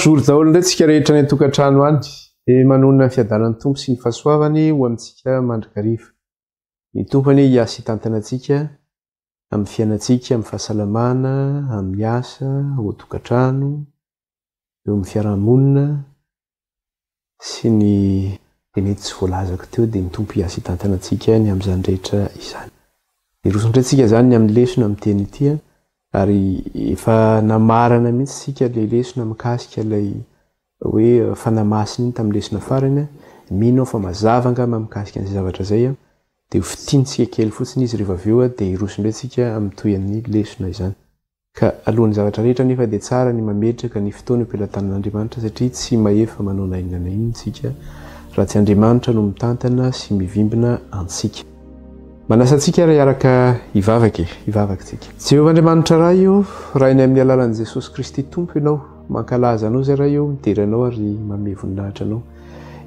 Bonjour daholo indray tsika rehetra any an-tokantrano any. Dia manonona ny fiadanan'ny Tompo sy ny fahasoavany ho amintsika mandrakariva. Ny Tompo anie hiasy hitantana antsika amin'ny fiainantsika, amin'ny fahasalamana, amin'ny asa, ao an-tokantrano, eo amin'ny fiarahamonina sy ny dia mety tsy voalazako teo dia ny Tompo hiasy hitantana antsika ny amin'izany rehetra izany. Hiroso indray tsika izany ny amin'ny lesona amin'ny teny ity ary efa namarana mihitsy isika ilay lesona mikasika ilay hoe Fanahy Masina iny tamin'ny lesona farany. Mino aho fa mazava angamba mikasika an'izay zavatra izay dia ho fintinitsika kely fotsiny izy rehefa avy eo dia hiroso indray tsika amin'ny tohin'ny lesona izany. Ka alohan'ny zavatra rehetra anefa dia tsara ny mametraka ny fotoana eo am-pelatanan'Andriamanitra satria tsy mahefa manao na inona na inona isika raha tsy Andriamanitra no mitantana sy mivimbina antsika. Manasa antsika ary hiaraka hivavaka e! Hivavaka isika. Jehovah Andriamanitra Ray o, Rainay amin'ny alalan'i Jesosy Kristy Tompo Ianao, mankalaza Anao izay Ray o, midera Anao ary manome voninahitra Anao.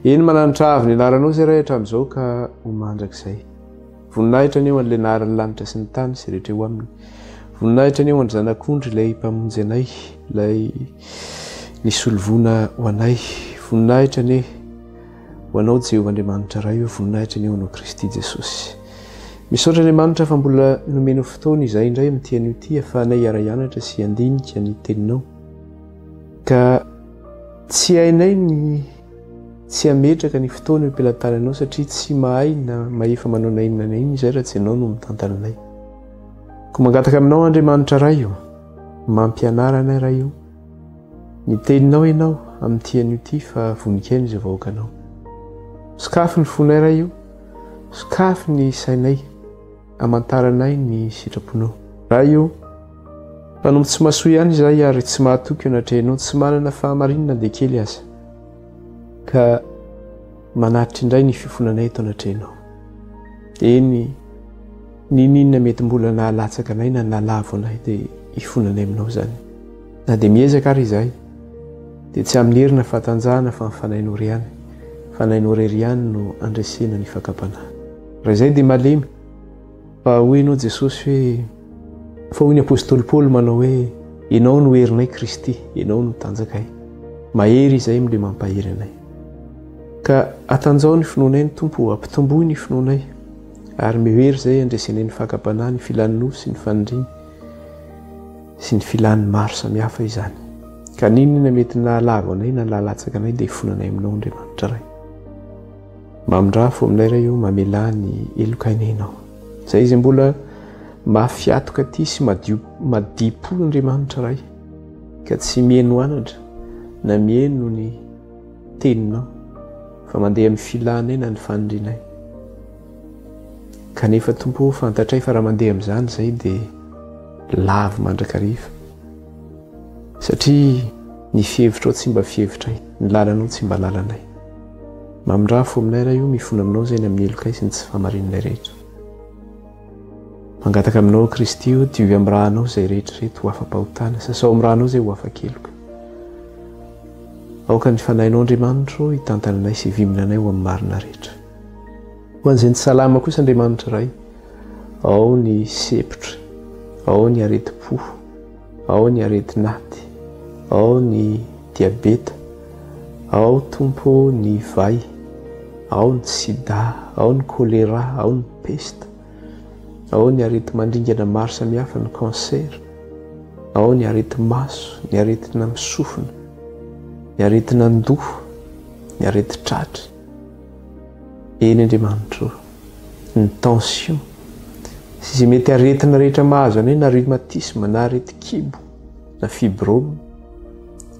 Eny mananatra avo ny anaranao izay Ray hatramin'izao ka ho mandrakizay. Voninahitra anie ho an'ilay nahary ny lanitra sy ny tany sy rehetra eo aminy. Voninahitra anie ho an-dry Zanak'ondry ilay Mpamonjy anay, ilay nisolo voina ho anay. Voninahitra anie ho anao Jehovah Andriamanitra Ray o, voninahitra anie ho anao Kristy Jesosy. Misaotra Andriamanitra fa mbola nomenao fotoana izahay indray amin'ity anio ity ahafahanay hiara-hianatra sy handinika ny teninao. Ka tsy hainay ny Tsy hametraka ny fotoana eo am-pelatananao satria tsy mahay na mahefa manao na inona na inona izay raha tsy ianao no mitantana anay. Koa mangataka aminao Andriamanitra Ray o, mampianara anay Ray o, ny teninao ianao amin'ity anio ity fa voninkaino izay vahoakanao. Sokafy ny fonay Ray o, sokafy ny sainay. Hamantaranay ny sitraponao. Ray o, mpanompo tsy mahasoa ihany izahay ary tsy mahatoky eo anatrehanao, tsy manana fahamarinana na dia kely aza, ka manatitra indray ny fifonanay eto anatrehanao. Eny, n'inon'inona mety mbola nahalatsaka anay na nahalavo anay dia ifonanay aminao izany. Na dia miezaka ary izahay, dia tsy amin'ny hery na fahatanjahana fa amin'ny Fanahinao irery ihany, Fanahinao irery ihany no handresena ny fakam-panahy. Raha izay dia malemy, fa hoy ianao Jesosy hoe, fa hoy ny Apostoly Paoly manao hoe, Ianao no herinay Kristy, Ianao no tanjakay. Mahery izahay amin'ilay mampahery anay. Ka atanjaho ny finoanay ny Tompo, ampitomboy ny finoanay, ary meo hery izay handresenay ny fakam-panahy, ny filan'ny nofo sy ny faniriany, sy ny filan'ny maro samihafa izany. Ka n'inona mety nahalavo anay na nahalatsaka anay dia ifonanay aminao Andriamanitra Ray. Mamindraha fo aminay Ray o, mamelà ny heloka ainenao. Izay izay mbola mafy atoka aty sy madio madipo Andriamanitra Ray, ka tsy mihaino anatra na mihaino ny teninao, fa mandeha amin'ny filanay na ny fanirianay. Kanefa Tompo o, fantatray fa raha mandeha amin'izany izay dia lavo mandrakariva. Satria ny fihevitrao tsy mba fihevitray, ny lalanao tsy mba lalanay. Mamindraha fo aminay Ray o, mifona aminao izay ny amin'ny helokay sy ny tsy fahamarinanay rehetra. Mangataka aminao Kristy o, diovy amin'ny rànao izay rehetra ireto ho afa-pahotana, sasao amin'ny rànao izay ho afa-keloka. Aoka ny Fanahinao Andriamanitra o hitantana anay sy hivimina anay ho amin'ny marina rehetra. Ho an'izay tsy salama kosa Andriamanitra Ray, ao ny sepotra, ao ny aretim-po, Ao ny aretin'aty, ao ny diabeta, ao Tompo ô ny vay, ao ny sida, ao ny choléra, ao ny pesta, ao ny areti-mandringana maro samihafa, ny cancer, ao ny areti-maso, ny aretina amin'ny sofina, ny aretina an-doha, ny areti-tratra. Eny Andriamanitra ô, ny tension sy izay mety aretina rehetra mahazo anay na rhumatisme na aretin-kibo na fibrome,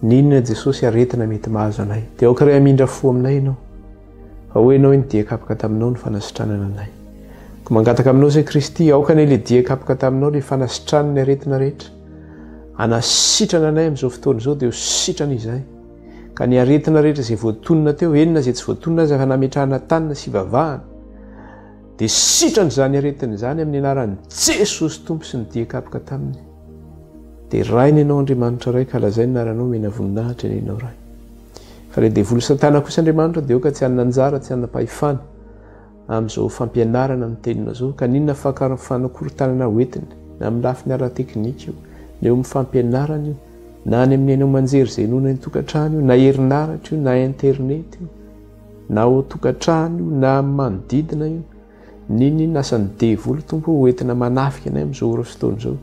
n'inona Jesosy aretina mety mahazo anay dia aoka Ray hamindra fo aminay Ianao fa hoy Ianao hoe ny dia kapoka taminao no fanasitranana anay. Koa mangataka aminao izay Kristy, aoka anie ilay dia kapoka taminao ilay fanasitran'ny ny aretina rehetra hanasitrana anay amin'izao fotoana izao dia ho sitrana izahay. Ka ny aretina rehetra izay voatonona teo, eny na izay tsy voatonona aza fa nametrahana tanana sy ivavahana, dia sitrana izany aretina izany amin'ny anaran'i Jesosy Tompo sy ny dia kapoka taminy. Dia rainy ianao Andriamanitra Ray ka lazainy ny anaranao omena voninahitra anie ianao Ray. Fa ilay devoly satana kosa Andriamanitra dia aoka tsy hanana anjara tsy hanana pahefana amin'izao fampianarana ny teninao izao ka n'inona fanakorontanana hoentiny na amin'ny lafiny ara-teknika io na eo amin'ny fampianarana io. Na any amin'ny haino aman-jery izay henoina any an-tokantrano io, na herinaratra io, na internet io, na ao an-tokantrano io, na amin'ny manodidina io. N'inon'inona asan'ny devoly Tompo ho entina manafika anay amin'izao ora fotoana izao,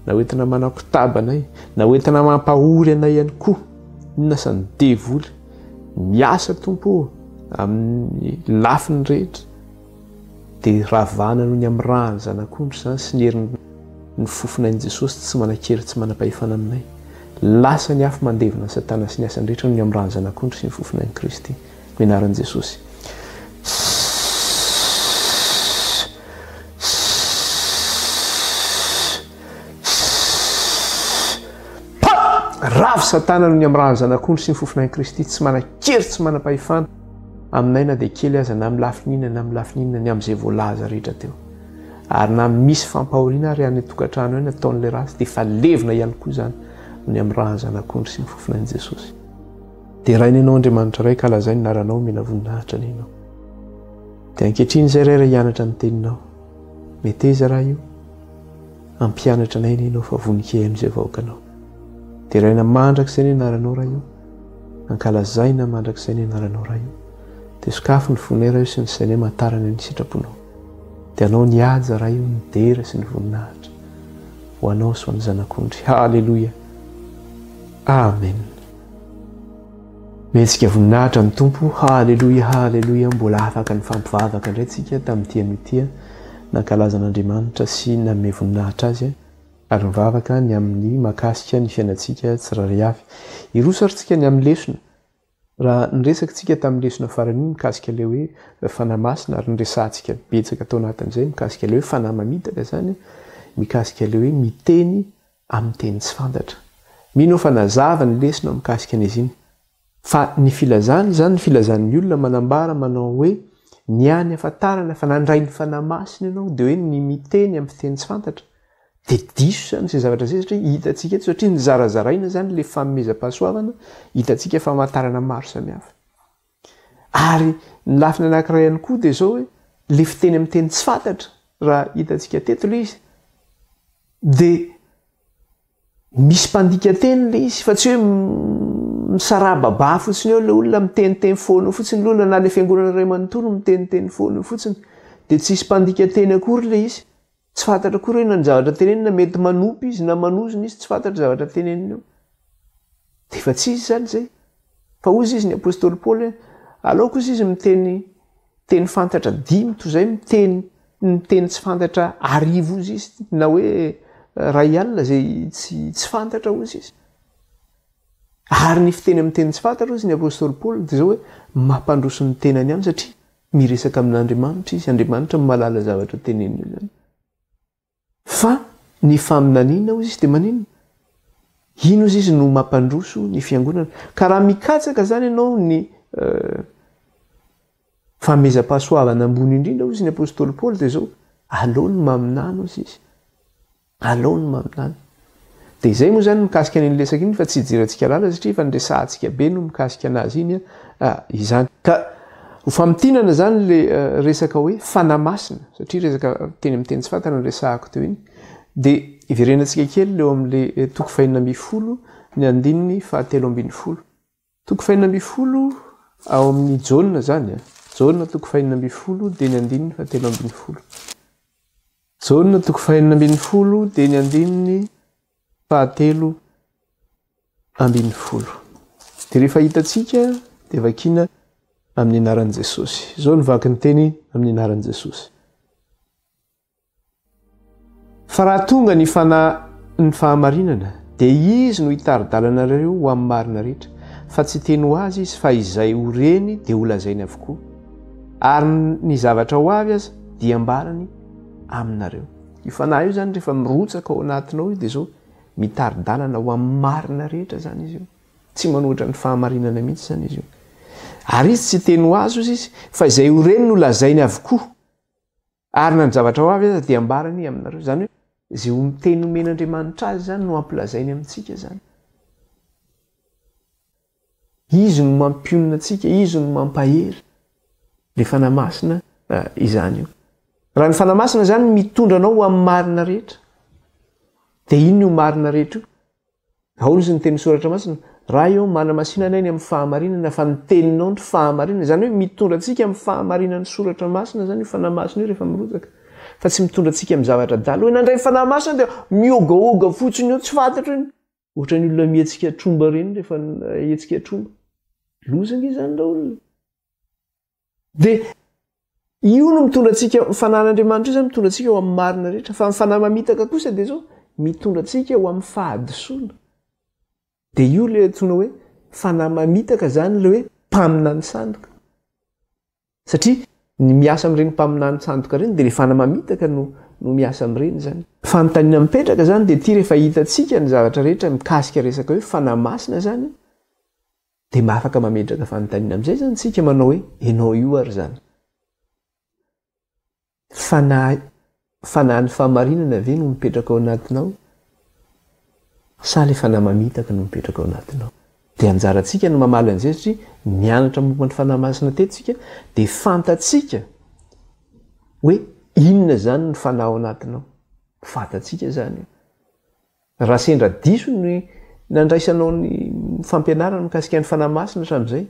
na ho entina manakotaba anay, na ho entina mampahory anay ihany koa. Inona asan'ny devoly miasa Tompo ô amin'ny lafiny rehetra. Dia ravana noho ny amin'ny ràn'ny Zanak'ondry izany sy ny herin'ny fofonain'i Jesosy tsy manan-kery tsy manam-pahefana aminay. Lasa ny afo mandevona an'i Satana sy ny asany rehetra noho ny amin'ny ràn'ny Zanak'ondry sy ny fofonain'i Kristy. Amin'ny anaran'i Jesosy. Pa! Ravo Satana noho ny amin'ny ràn'ny Zanak'ondry sy ny fofonain'i Kristy tsy manan-kery tsy manam-pahefana aminay na dia kely aza na amin'ny lafiny inona na amin'ny lafiny inona ny amin'izay voalaza rehetra teo. Ary na misy fampahoriana ary any an-tokantrano any ataon'ilay ratsy dia efa levona ihany koa izany noho ny amin'ny ràn'ny Zanak'ondry sy ny fofonain'i Jesosy. Deraina Ianao Andriamanitra Ray ka lazaina ny anaranao omena voninahitra anie Ianao. Dia ankehitriny izay Ray raha hianatra ny teninao. Meteza Ray io. Ampianatra anay anie Ianao fa vonon-kihaino izay vahoakanao. Deraina mandrakizay ny anaranao Ray io. Ankalazaina mandrakizay ny anaranao Ray io. Dia sokafy ny fonay Ray io sy ny sainay mahatarana ny sitraponao. Dia anao ny haja Ray io ny dera sy ny voninahitra. Ho anao sy ho an'ny zanak'ondry. Haleloia. Amen. Mihetsika voninahitra ny Tompo, haleloia haleloia, mbola afaka nifampivavaka indray tsika tamin'ity anio ity, nankalaza an'Andriamanitra sy nanome voninahitra Azy ary nivavaka ny amin'ny mahakasika ny fiainantsika tsirairay avy. Hiroso ary tsika ny amin'ny lesona. Raha niresaka tsika tamin'ny lesona farany iny mikasika ilay hoe Fanahy Masina ary niresahantsika betsaka tao anatin'izay mikasika ilay hoe Fanahy mamitaka izany, mikasika ilay hoe miteny amin'ny teny tsy fantatra. Mino aho fa nazava ny lesona mikasika an'izy iny. Fa ny filazany izany, ny filazan'ny olona manambara manao hoe ny hany ahafantarana fa nandray ny Fanahy Masina ianao dia hoe ny miteny amin'ny fiteny tsy fantatra. Dia diso izany izay zavatra izay satria hitantsika eto satria nizarazaraina izany ilay fanomezam-pahasoavana, hitantsika famantarana maro samihafa. Ary ny lafiny anankiray ihany koa dia izao hoe ilay fiteny amin'ny teny tsy fantatra raha hitantsika teto ilay izy dia misy mpandika teny ilay izy fa tsy hoe misarababa fotsiny eo ilay olona miteniteny foana eo fotsiny ilay olona na ilay fiangonana iray manontolo miteniteny foana eo fotsiny dia tsisy mpandika teny akory ilay izy. Tsy fantatra akory hoe inona ny zavatra tenenina, mety manompo izy na manozona izy, tsy fantatra zavatra tenenina eo. Dia efa tsy izy izany izay. Fa hozy izy ny apostoly Paoly hoe, aleo kosa izy miteny teny fantatra dimy toy izay miteny ny teny tsy fantatra arivo hozy izy, na hoe ray alina izay tsy tsy fantatra hozy izy. Ary ny fiteny amin'ny teny tsy fantatra hozy ny apostoly Paoly dia izao hoe mampandroso ny tenany ihany satria Miresaka amin'Andriamanitra izy, Andriamanitra no mahalala zavatra teneniny io zany. Fa ny faminaniana hozy izy dia maninona? Iny hozy izy no mampandroso ny fiangonana. Ka raha mikatsaka zany ianao ny fanomezam-pahasoavana ambony indrindra hozy ny apostoly Paoly dia zao, aleo ny maminany hozy izy. Alao ny maminany. Dia izay moa izany mikasika an'iny resaka iny fa tsy hidirantsika lalina satria efa niresahantsika be no mikasika anazy iny izany. Ka ho famintinana izany le resaka hoe fanahy masina satria resaka teny amin'ny teny tsy fantatra no resahako teo iny dia hiverenantsika kely eo amin'le toko fahenina ambin'ny folo ny andininy fahatelo ambin'ny folo. Toko fahenina ambin'ny folo ao amin'ny Jaona izany a. Jaona toko fahenina ambin'ny folo dia ny andininy fahatelo ambin'ny folo. Jaona toko fahenina ambin'ny folo dia ny andininy fahatelo ambin'ny folo. Dia rehefa hitantsika dia vakiana amin'ny anaran'i Jesosy. Izao no vaky ny teny amin'ny anaran'i Jesosy. Fa raha tonga ny Fanahin'ny fahamarinana, dia Izy no hitari-dalana anareo ho amin'ny marina rehetra, fa tsy hiteny ho azy Izy, fa izay ho reny dia holazainy avokoa, ary ny zavatra ho avy aza dia hambarany aminareo. Io Fanahy io izany rehefa mirotsaka ao anatinao io dia izao, mitari-dalana ho amin'ny marina rehetra izany izy io. Tsy manohitra ny fahamarinana mihitsy izany izy io. Ary Izy tsy hiteny ho azy, hozy Izy, fa izay ho reny no lazainy avokoa. Ary na ny zavatra ho avy aza dia ambarany aminareo. Izany hoe izay ho teny omen'Andriamanitra azy izany no ampilazainy amintsika izany. Izy no mampionona antsika, izy no mampahery. Ilay Fanahy Masina izany io. Raha ny Fanahy Masina izany mitondra anao ho amin'ny marina rehetra, dia inona io marina rehetra io? Ahoana izy ny tenin'ny Soratra Masina? Ray ô, manamasina anay ny amin'ny fahamarinana, fa ny teninao ny fahamarinana. Izany hoe mitondra antsika amin'ny fahamarinan'ny Soratra Masina izany io Fanahy Masina io rehefa mirotsaka. Fa tsy mitondra antsika amin'ny zavatra adala. Hoe nandray ny Fanahy Masina dia miogaoga fotsiny eo, tsy fantatro iny. Ohatran'ny olona mihetsika tromba ireny rehefa hetsika tromba. Loza ange izany raolona. Dia io no mitondra antsika, ny fanahin'Andriamanitra io izany mitondra antsika ho amin'ny marina rehetra, fa ny fanahy mamitaka kosa dia izao, mitondra antsika ho amin'ny fahadisoana. Dia io ilay antsoina hoe fanahy mamitaka izany ilay hoe mpaminany sandoka. Satria ny miasa amin'ireny mpaminany sandoka ireny dia ilay fanahy mamitaka no no miasa amin'ireny izany. Fanontaniana mipetraka izany dia ity rehefa hitantsika ny zavatra rehetra mikasika resaka hoe fanahy masina izany, Dia mba afaka mametraka fanontaniana amin'izay izany isika manao hoe, ianao io ary izany. Fanahy, fanahin'ny fahamarinana ve no mipetraka ao anatinao? Sa ilay fanahy mamitaka no mipetraka ao anatinao? Dia anjarantsika no mamaly an'izay satria nianatra momba ny Fanahy Masina teto isika dia fantatsika hoe inona izany ny fanahy ao anatinao. Fantatsika izany io. Raha sendra diso ny nandraisanao ny fampianarana mikasika ny Fanahy Masina hatramin'izay,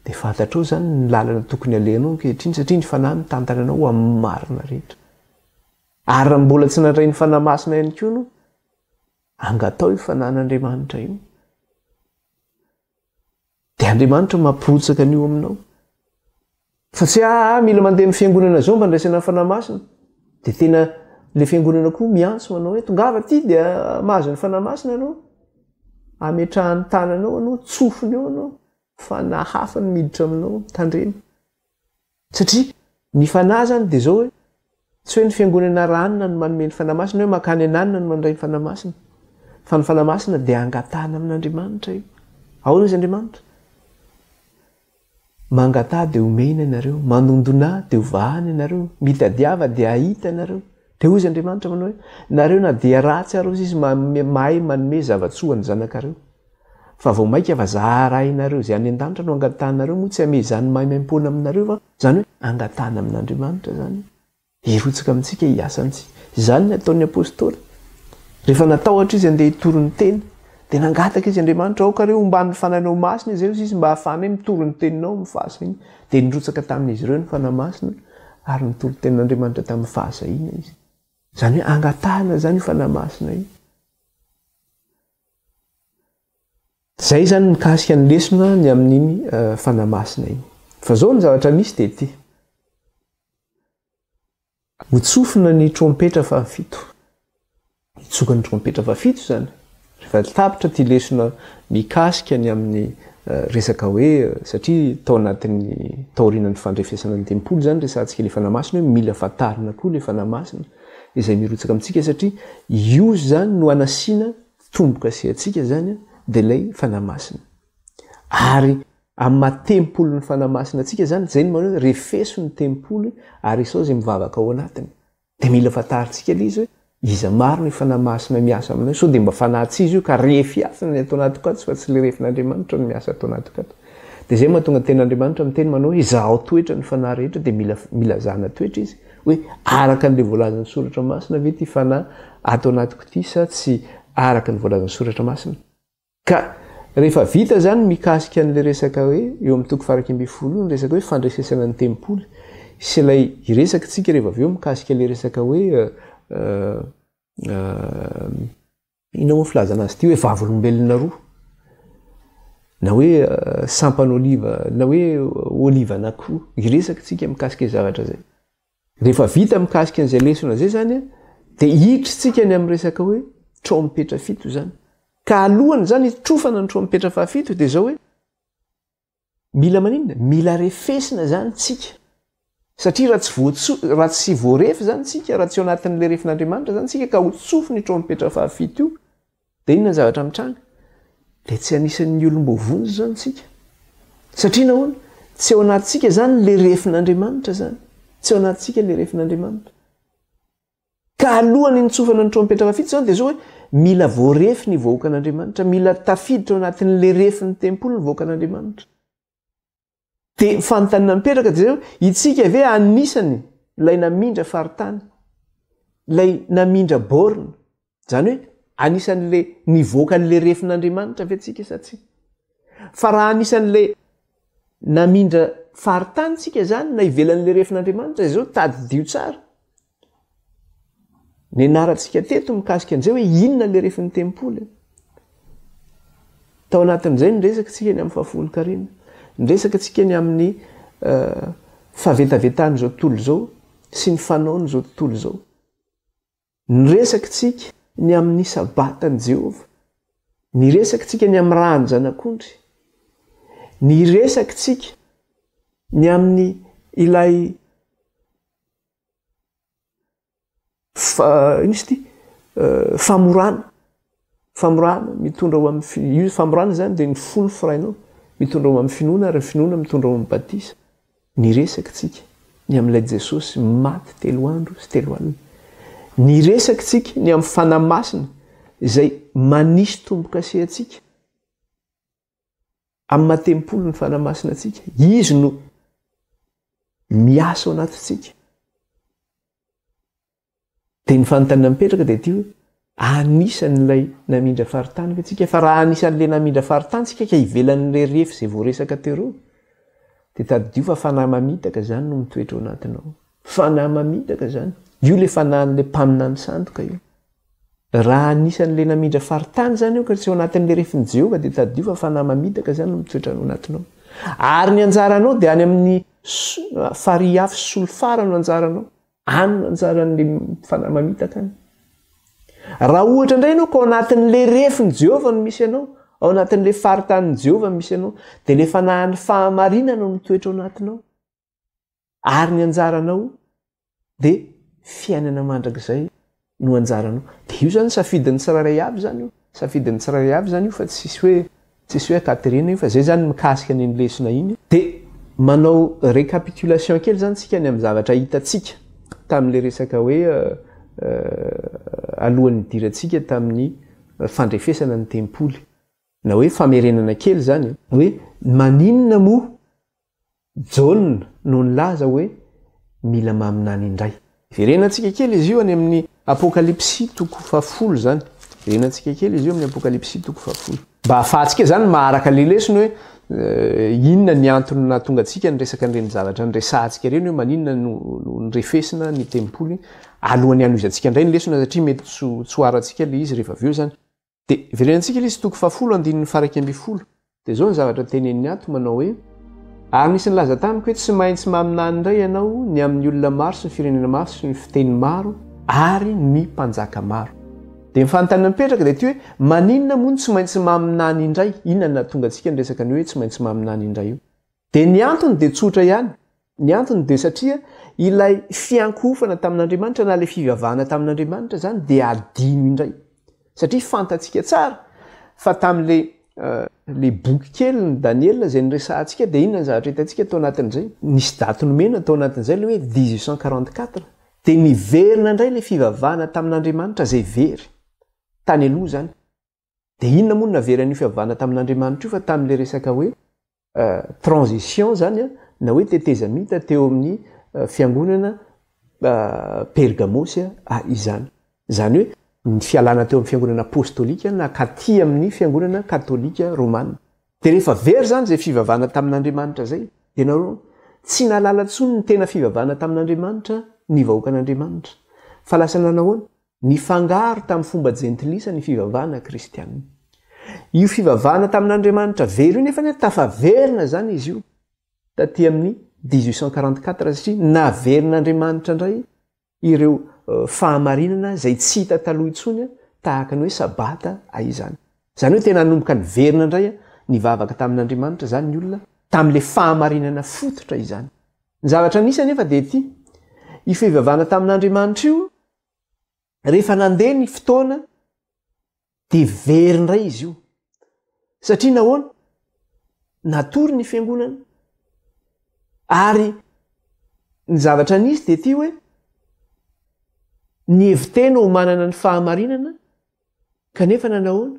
dia fantatrao izany ny lalana tokony alehanao ankehitriny, satria ny Fanahy mitantana anao ho amin'ny marina rehetra. Ary raha mbola tsy nandray ny Fanahy Masina ihany koa ianao, angatao io Fanahin'Andriamanitra io. Dia Andriamanitra mampirotsaka an'io aminao. Fa tsy aa mila mandeha amin'ny fiangonana zao mba andraisana ny Fanahy Masina. Dia tena le fiangonana koa miantso manao hoe tongava aty dia mahazo ny Fanahy Masina ianao. Ametrahany tanana eo ianao, tsofiny eo ianao. Fanahy hafa no miditra aminao, tandremo. Satria ny Fanahy zany dia zao hoe tsy hoe ny fiangonana ranona no manome ny Fanahy Masina hoe makany ananona no mandray ny Fanahy Masina. Fa ny Fanahy Masina dia angatahana amin'Andriamanitra io. Ahoana izy Andriamanitra? Mangataha dia homena ianareo, mandondonà dia hovahana ianareo, mitadiava dia hahita ianareo. Dia hoy izy Andriamanitra manao hoe, nareo na dia ratsy ary hozy izy mahay manome zava-tsoa ny zanakareo. Fa vao mainka fa za Rainareo izay any an-danitra no angatahanareo moa tsy hamehy izany maimaimpoana aminareo va? Izany hoe angatahana amin'Andriamanitra izany. Hirotsaka amintsika hiasa amintsika. Izany ny ataon'ny Apostoly. Rehefa natahotra izy handeha hitory ny teny, dia nangataka izy, Andriamanitra, aoka re homban'ny Fanahinao Masina izay, hozy izy, mba hahafahanay mitory ny teninao amin'ny fahasahiana. Dia nirotsaka tamin'izy ireo ny Fanahy Masina, ary nitory tenin'Andriamanitra tamin'ny fahasahiana izy. Izany hoe angatahana izany io Fanahy Masina io. Izay izany mikasika ny lesona ny amin'iny eh, Fanahy Masina iny. Fa izao ny zavatra misy dia ity. Hotsofina ny trompetra fahafito. Hitsoka ny trompetra fahafito izany. Rehefa tapitra ity lesona mikasika ny amin'ny resaka hoe satria tao anatin'ny taorianan'ny fandrefesana ny tempoly izany resahantsika ilay Fanahy Masina hoe mila fantarina koa ilay Fanahy Masina izay mirotsaka amintsika satria io izany no anasiana tombo-kase antsika izany dia ilay Fanahy Masina. Ary amin'ny maha tempolin'ny Fanahy Masina antsika izany, izay no manao hoe refeso ny tempoly ary isao izay mivavaka ao anatiny. Dia mila fantarintsika ilay izy hoe iza marina io Fanahy Masina miasa aminao io, sao dia mba fanahy tsy izy io ka refy afina ny ato anatiko ato fa tsy ilay refin'Andriamanitra no miasa ato anatiko ato. Dia izay mahatonga ny tenin'Andriamanitra miteny manao hoe izahao toetra ny fanahy rehetra dia mila mila zahana toetra izy hoe araka an'ilay voalazan'ny Soratra Masina ve ity fanahy ato anatiko ity sa tsy araka ny voalazan'ny Soratra Masina. Ka rehefa vita izany mikasika an'ilay resaka hoe eo amin'ny toko faha 11 io ny resaka hoe fandresesana ny tempoly sy ilay hiresaka tsika rehefa avy eo mikasika ilay resaka hoe inona moa filazana azy ity hoe vavolombelona roa na hoe sampan'oliva na hoe oliva anankiroa hiresaka tsika mikasika izay zavatra izay. Rehefa vita mikasika an'izay lesona izay izany dia hidritsika ny amin'ny resaka hoe trompetra fito izany. Ka alohany izany hitrofana ny trompetra fahafito dia izao hoe mila maninona? Mila refesina izany tsika. Satria raha tsy voatso, raha tsy voarefy izany tsika, raha tsy ao anatin'ilay refin'Andriamanitra izany tsika ka hotsofiny io trompetra fahafito io, Dia inona ny zavatra mitranga? Dia tsy anisan'ny olom-boavonjy izany isika. Satria nahoana? Tsy ao anatintsika izany ilay refin'Andriamanitra izany. Tsy ao anatintsika ilay refin'Andriamanitra. Ka alohan'ny nitsofana ny trompetra fahafito izany dia izao hoe mila voarefy ny vahoakan'Andriamanitra, mila tafiditra ao anatin'ilay refin'ny tempoly ny vahoakan'Andriamanitra. Dia fanontaniana mipetraka dia izay hoe, itsika ve anisany ilay namindra faritany, ilay namindra borne? Izany hoe, Anisan'le nivoaka an'le refin'Andriamanitra ve tsika sa tsia? Fa raha anisan'le namindra faritany tsika zany na ivelan'le refin'Andriamanitra izao tadidio tsara. Nianarantsika teto mikasika an'izay hoe inona le refin'ny tempoly. Tao anatin'izay niresaka tsika ny amin'ny fahafolonkarena, niresaka tsika ny amin'ny eh, fahavetavetan'izao tontolo izao sy ny fanaon'izao tontolo izao. Niresaka tsika ny amin'ny sabatan'i Jehovah. Niresaka tsika ny amin'ny ràn'ny zanak'ondry. Niresaka tsika ny amin'ny ilay Fa ino izy ity? Famorana. Famorana mitondra ho amin'ny io famorana izany dia ny fo no forainao, mitondra ho amin'ny finoana ary ny finoana mitondra ho amin'ny batisa. Niresaka tsika ny amin'ilay Jesosy maty telo andro sy telo alina. Niresaka tsika ny amin'ny Fanahy Masina izay manisy tombo-kase antsika. Amin'ny maha tempoly ny Fanahy Masina antsika, Izy no miasa ao anatintsika. Dia ny fanontaniana mipetraka dia ity hoe, anisan'ilay namindra faritany ve tsika? Fa raha anisan'ilay namindra faritany tsika ka ivelan'ilay refy izay voaresaka teo ireo, dia tadidio fa fanahy mamitaka izany no mitoetra ao anatinao. Fanahy mamitaka izany. Io ilay fanahin'ilay mpaminany sandoka io. Raha anisan'ilay namindra faritany izany io ka tsy ao anatin'ilay refin'i Jehovah dia tadidio fa fanahy mamitaka izany no mitoetra ao anatinao. Ary ny anjaranao dia any amin'ny farihy afo sy solifara no anjaranao. Any no anjaran'ilay fanahy mamitaka any. Raha ohatra indray ianao ka ao anatin'ilay refin'i Jehovah no misy anao, ao anatin'ilay faritanin'i Jehovah no misy anao, dia ilay fanahin'ny fahamarinana no mitoetra ao anatinao. Ary ny anjaranao dia fiainana mandrakizay no anjaranao. Dia io zany safidin'ny tsirairay avy zany io. Safidin'ny tsirairay avy zany io fa tsisy hoe tsisy hoe ankaterena io fa zay zany mikasika an'iny lesona iny. Dia manao récapitulation kely zany tsika ny amin'ny zavatra hitantsika tamin'ilay resaka hoe alohan'ny nidirantsika tamin'ny fandrefesana ny tempoly. Na hoe famerenana kely zany hoe maninona moa Jaona no nilaza hoe mila maminany indray. Verenantsika kely izy io any amin'ny Apokalypsy toko fahafolo izany. Verenantsika kely izy io amin'ny Apokalypsy toko fahafolo. Mba hahafahantsika izany maharaka ilay lesona hoe inona ny antony nahatonga antsika niresaka an'ireny zavatra niresahantsika ireny hoe maninona no nirefesina ny tempoly alohan'ny hanohizantsika indray ny lesona satria mety tsy ho harantsika ilay izy rehefa avy eo izany. Dia verenantsika ilay izy toko fahafolo andininy faha-11. Dia izao ny zavatra teneniny ato manao hoe, Ary nisy nilaza tamiko hoe, Tsy maintsy maminany indray ianao ny amin'ny olona maro sy ny firenena maro sy ny fiteny maro ary ny mpanjaka maro. Dia ny fanontaniana mipetraka dia ity hoe, maninona moa no tsy maintsy maminany indray? Inona no nahatonga antsika niresaka an'io hoe tsy maintsy maminany indray io? Dia ny antony dia tsotra ihany, ny antony dia satria ilay fiankohofana tamin'Andriamanitra na ilay fivavahana tamin'Andriamanitra izany dia adino indray. Satria fantatsika tsara fa tamin'ilay ilay boky kely ny Daniela izay niresahantsika dia inona ny zavatra hitantsika tao anatin'izay? Nisy daty nomena tao anatin'izay ilay hoe 1844. Dia niverina indray ilay fivavahana tamin'Andriamanitra izay very tany aloha izany. Dia inona moa no naveran'io fivavahana tamin'Andriamanitra io fa tamin'ilay resaka hoe transition zany na hoe tetezamita teo amin'ny fiangonana Pergamosy izany. Izany hoe ny fialana teo amin'ny fiangonana apostolika nankaty amin'ny fiangonana katolika romana. Dia rehefa very izany izay fivavahana tamin'Andriamanitra izay, dia nareo tsy nahalala intsony ny tena fivavahana tamin'Andriamanitra ny vahoakan'Andriamanitra. Fa lasa nanahoana? Nifangaro tamin'ny fomba jentilisa ny fivavahana kristianina. Io fivavahana tamin'Andriamanitra very io nefa tafaverina izany izy io taty amin'ny 1844 satria naverin'Andriamanitra indray ireo fahamarinana izay tsy hita taloha intsony tahaka ny hoe Sabata izany. Izany hoe tena nanomboka niverina indray nivavaka tamin'Andriamanitra izany ny olona tamin'ilay fahamarinana fototra izany. Ny zavatra nisy anefa dia ity, io fivavahana tamin'Andriamanitra io, rehefa nandeha ny fotoana dia very indray izy io. Satria nahoana? Natory ny fiangonana. Ary ny zavatra nisy dia ity hoe, nihevi-tena ho manana ny fahamarinana, kanefa nanahoana?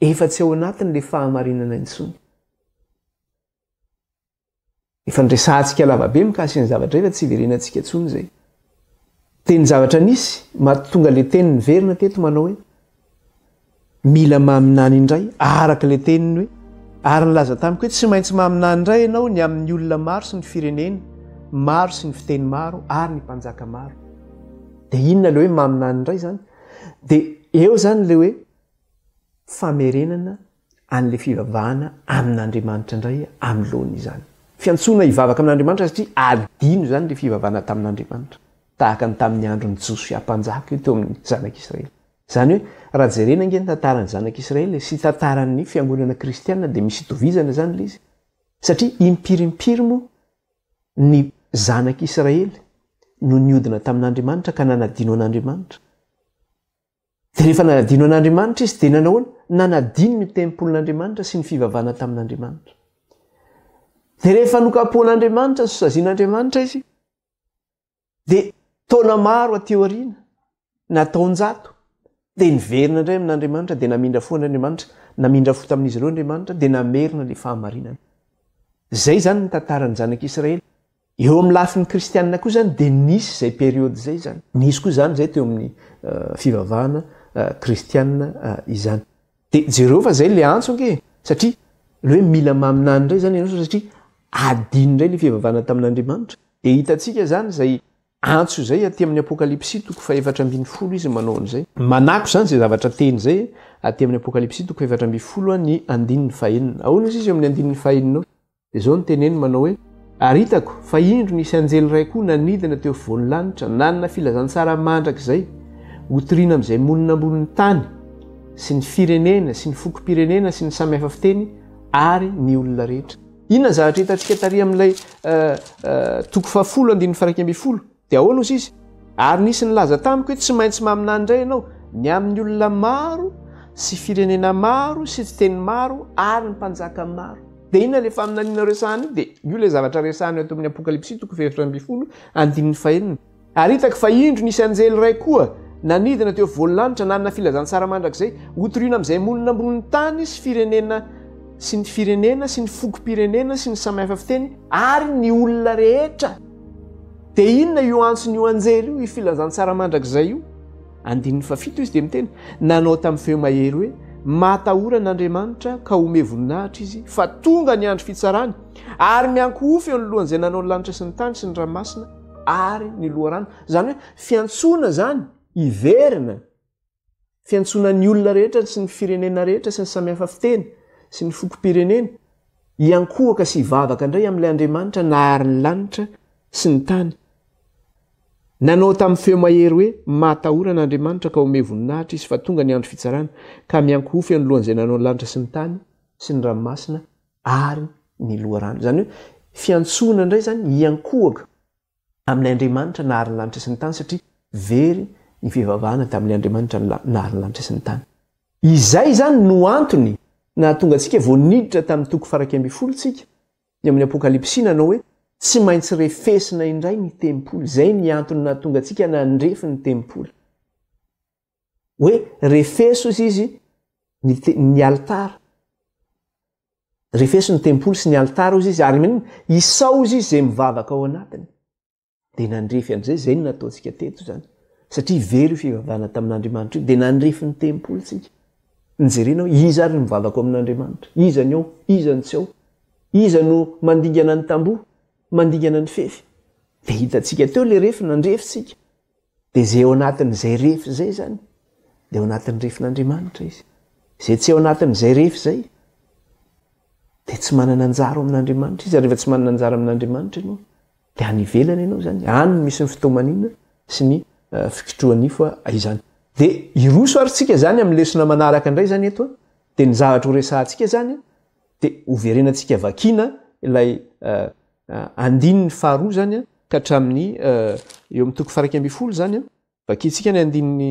Efa tsy ao anatiny ilay fahamarinana intsony. Efa niresahantsika lavabe mikasika ny zavatra izay fa tsy hiverenantsika intsony izay. Dia ny zavatra nisy mahatonga ilay teny niverina teto manao hoe. Mila maminany indray araka ilay teniny hoe, Ary nilaza tamiko hoe, Tsy maintsy maminany indray ianao ny amin'ny olona maro sy ny firenena maro sy ny fiteny maro ary ny mpanjaka maro. Dia inona ilay hoe maminany indray izany? Dia eo izany ilay hoe famerenana an'ilay fivavahana amin'Andriamanitra indray amin'ny laoniny izany. Fiantsoana hivavaka amin'Andriamanitra satria adino izany ilay fivavahana tamin'Andriamanitra, tahaka ny tamin'ny andron'i Josoa mpanjaka io teo amin'ny zanak'Israely. Izany hoe, raha jerena ange ny tantaran'ny zanak'Israely sy tantaran'ny fiangonana kristiana dia misy itovizana izany ilay izy. Satria impiry impiry moa ny zanak'Israely no niodina tamin'Andriamanitra ka nanadino an'Andriamanitra. Dia rehefa nanadino an'Andriamanitra izy dia nanao ahoana? Nanadino ny tempolin'Andriamanitra sy ny fivavahana tamin'Andriamanitra. Dia rehefa nokapohan'Andriamanitra sy nosazian'Andriamanitra izy, dia taona maro aty aoriana, na taonjato, dia niverina indray amin'Andriamanitra, dia namindra fo an'Andriamanitra, namindra fo tamin'izy ireo Andriamanitra, dia namerina ilay fahamarinana. Izay izany ny tantaran'ny zanak'Israely. Eo amin'ny lafiny kristianina koa izany dia nisy izay période izay izany. Nisy koa izany izay teo amin'ny fivavahana kristianina izany. Dia jereo fa izay ilay antso ange e! Satria ilay hoe mila maminany indray izany ianao satria adino indray ilay fivavahana tamin'Andriamanitra. Dia hitantsika izany izay antso izay aty amin'ny Apokalypsy toko fahefatra 14 izy manao an'izay. Manako izany izay zavatra teny izay aty amin'ny Apokalypsy toko fahefatra 14 ny andininy fahenina. Ahoana izy eo amin'ny andininy fahenina ao? Dia izao no teneniny manao hoe, Ary hitako, fa indro nisy anjely iray koa nanidina teo afovoan'ny lanitra, nanana filazantsara mandrakizay, hotorina amin'izay monina ambonin'ny tany, sy ny firenena, sy ny fokom-pirenena, sy ny samy hafa fiteny, ary ny olona rehetra. Inona ny zavatra hitantsika tary amin'ilay toko fahafolo andininy faha-iraika 11? Dia ahoana hozy izy? Ary nisy nilaza tamiko hoe tsy maintsy maminany indray ianao, ny amin'ny olona maro sy firenena maro sy fiteny maro ary ny mpanjaka maro. Dia inona ilay faminaniana resahana io? Dia io ilay zavatra resahana eto amin'ny Apokalypsy toko faha-14 andininy fahenina. Ary hitako fa indro nisy anjely iray koa nanidina teo afovoan'ny lanitra nanana filazantsara mandrakizay hotorina amin'izay monina ambonin'ny tany sy firenena sy ny firenena sy ny fokom-pirenena sy ny samihafa fiteny ary ny olona rehetra. Dia inona io antson'io anjely io, io filazantsara mandrakizay io? Andininy fahafito izy dia miteny, nanao tamin'ny feo mahery hoe, Matahora an'Andriamanitra ka ome voninahitra izy, fa tonga ny andro fitsarany, ary miankohofy eo anoloan'izay nanao ny lanitra sy ny tany sy ny ranomasina ary ny loharano. Izany hoe fiantsoana izany hiverina Fiantsoana ny olona rehetra sy ny firenena rehetra sy ny samihafa fiteny sy ny fokom-pirenena hiankohoka sy hivavaka indray amin'ilay Andriamanitra nahary ny lanitra sy ny tany. Nanao tamin'ny feo mahery hoe, Matahora an'Andriamanitra ka omeo voninahitra Izy fa tonga ny andro fitsarana, ka miankohofy anoloan'izay nanao ny lanitra sy ny tany sy ny ranomasina ary ny loharano. Izany hoe fiantsoana indray izany hiankohoka amin'ilay Andriamanitra nahary ny lanitra sy ny tany satria very ny fivavahana tamin'ilay Andriamanitra nahary ny lanitra sy ny tany. Izay izany no antony nahatonga antsika vao niditra tamin'ny toko faha-iraika 11 tsika, ny amin'ny Apokalypsy nanao hoe tsy maintsy refesina indray ny tempoly. Izay ny antony nahatonga antsika nandrefy ny tempoly. Hoe refeso izy ny, ny alitara. Refeso ny tempoly sy ny alitara hozy izy, ary maninona? Isao hozy izy izay mivavaka ao anatiny. Dia nandrefy an'izay, izay no nataontsika teto izany. Satria very io fivavahana tamin'Andriamanitra io, dia nandrefy ny tempoly tsika. Nijerena hoe iza ary no mivavaka ao amin'Andriamanitra? Iza ny ao? Iza no tsy ao? Iza no mandingana ny tamboho? Mandingana ny fefy? Dia hitantsika teo ilay refy, nandrefy tsika. Dia izay ao anatin'izay refy izay izany, dia ao anatin'ny refin'Andriamanitra izy. Izay tsy ao anatin'izay refy izay, dia tsy manana anjara ao amin'Andriamanitra izy. Ary rehefa tsy manana anjara amin'Andriamanitra ianao, dia any ivelany ianao izany. Any no misy ny fitomanina sy ny eh, fikitroha-nifo izany. Dia hiroso ary tsika izany amin'ny lesona manaraka indray izany eto. Dia ny zavatra ho resahantsika izany, dia hoverenantsika vakiana ilay eh, Andininy faharoa izany ka hatramin'ny eo amin'ny toko faha-iraika 11 izany. Vakintsika ny andininy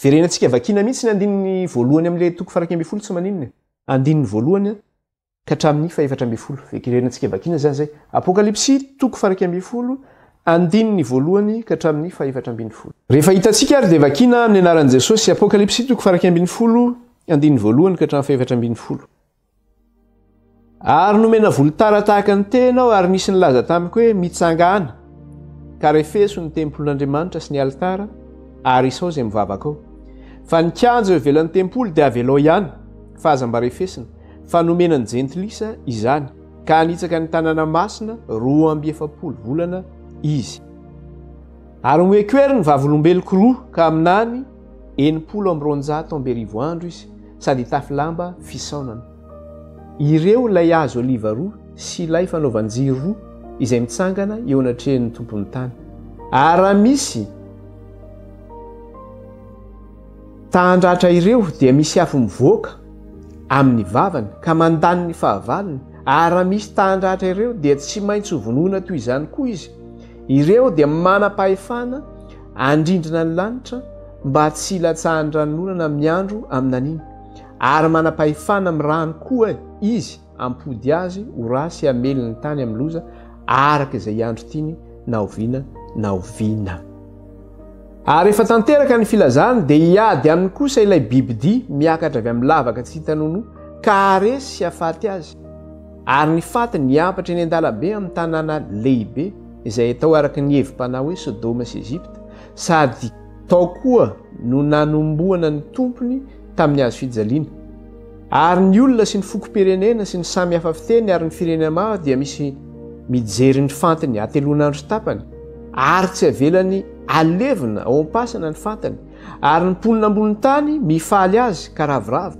verenantsika vakiana mihitsy ny andininy voalohany amin'ilay toko faha-iraika 11 tsy maninona e. Andininy voalohany ka hatramin'ny fahefatra 11. Verenantsika vakiana izany izay. Apokalypsy toko faha-iraika 11 andininy voalohany ka hatramin'ny fahefatra 11. Rehefa hitantsika ary dia vakiana amin'ny anaran'i Jesosy. Apokalypsy toko faha-iraika 11 andininy voalohany ka hatramin'ny fahefatra 11. Ary nomena volotara tahaka ny tehina aho, ary nisy nilaza tamiko hoe, Mitsangàna, ka refeso ny tempolin'Andriamanitra sy ny alitara, ary isao izay mivavaka ao. Fa ny kianja eo ivelan'ny tempoly dia avelao ihany, fa aza mba refesina, fa nomena ny jentilisa izany, ka hanitsaka ny tanàna masina 42 volana izy. Ary omeko hery ny vavolombeloko roa, ka haminany 260 andro izy, sady hitafy lamba fisaonana. Ireo ilay hazo oliva roa sy ilay fanaovan-jiro roa izay mitsangana eo anatrehan'ny Tompon'ny tany. Ary raha misy ta-handratra ireo, dia misy afo mivoaka amin'ny vavany ka mandany ny fahavalony, ary raha misy ta-handratra ireo, dia tsy maintsy hovonoina toy izany koa izy. Ireo dia manam-pahefana handrindrina ny lanitra mba tsy hilatsahan'ny ranonorana amin'ny andro aminaniny, ary manam-pahefana amin'ny rano koa izy hampody azy ho ra sy hamely ny tany amin'ny loza araka izay andro tiany na oviana na oviana. Ary rehefa tanteraka ny filazany dia hiady aminy kosa ilay bibidia miakatra avy amin'ny lavaka tsy hita nonoa ka haharesy sy hahafaty azy. Ary ny fatiny hiampatra eny an-dalabe amin'ny tanàna lehibe izay atao araka ny hevi-panahy hoe Sodoma sy Egypta, sady tao koa no nanombohana ny Tompony tamin'ny hazo fijaliana. Ary ny olona sy ny fokom-pirenena sy ny samy hafa fiteny ary ny firenena maro dia misy mijery ny fantiny hateloan'andro sy tapany, ary tsy avelany alevina ao am-pasana ny fantany, ary ny mponina ambonin'ny tany mifaly azy ka ravoravo.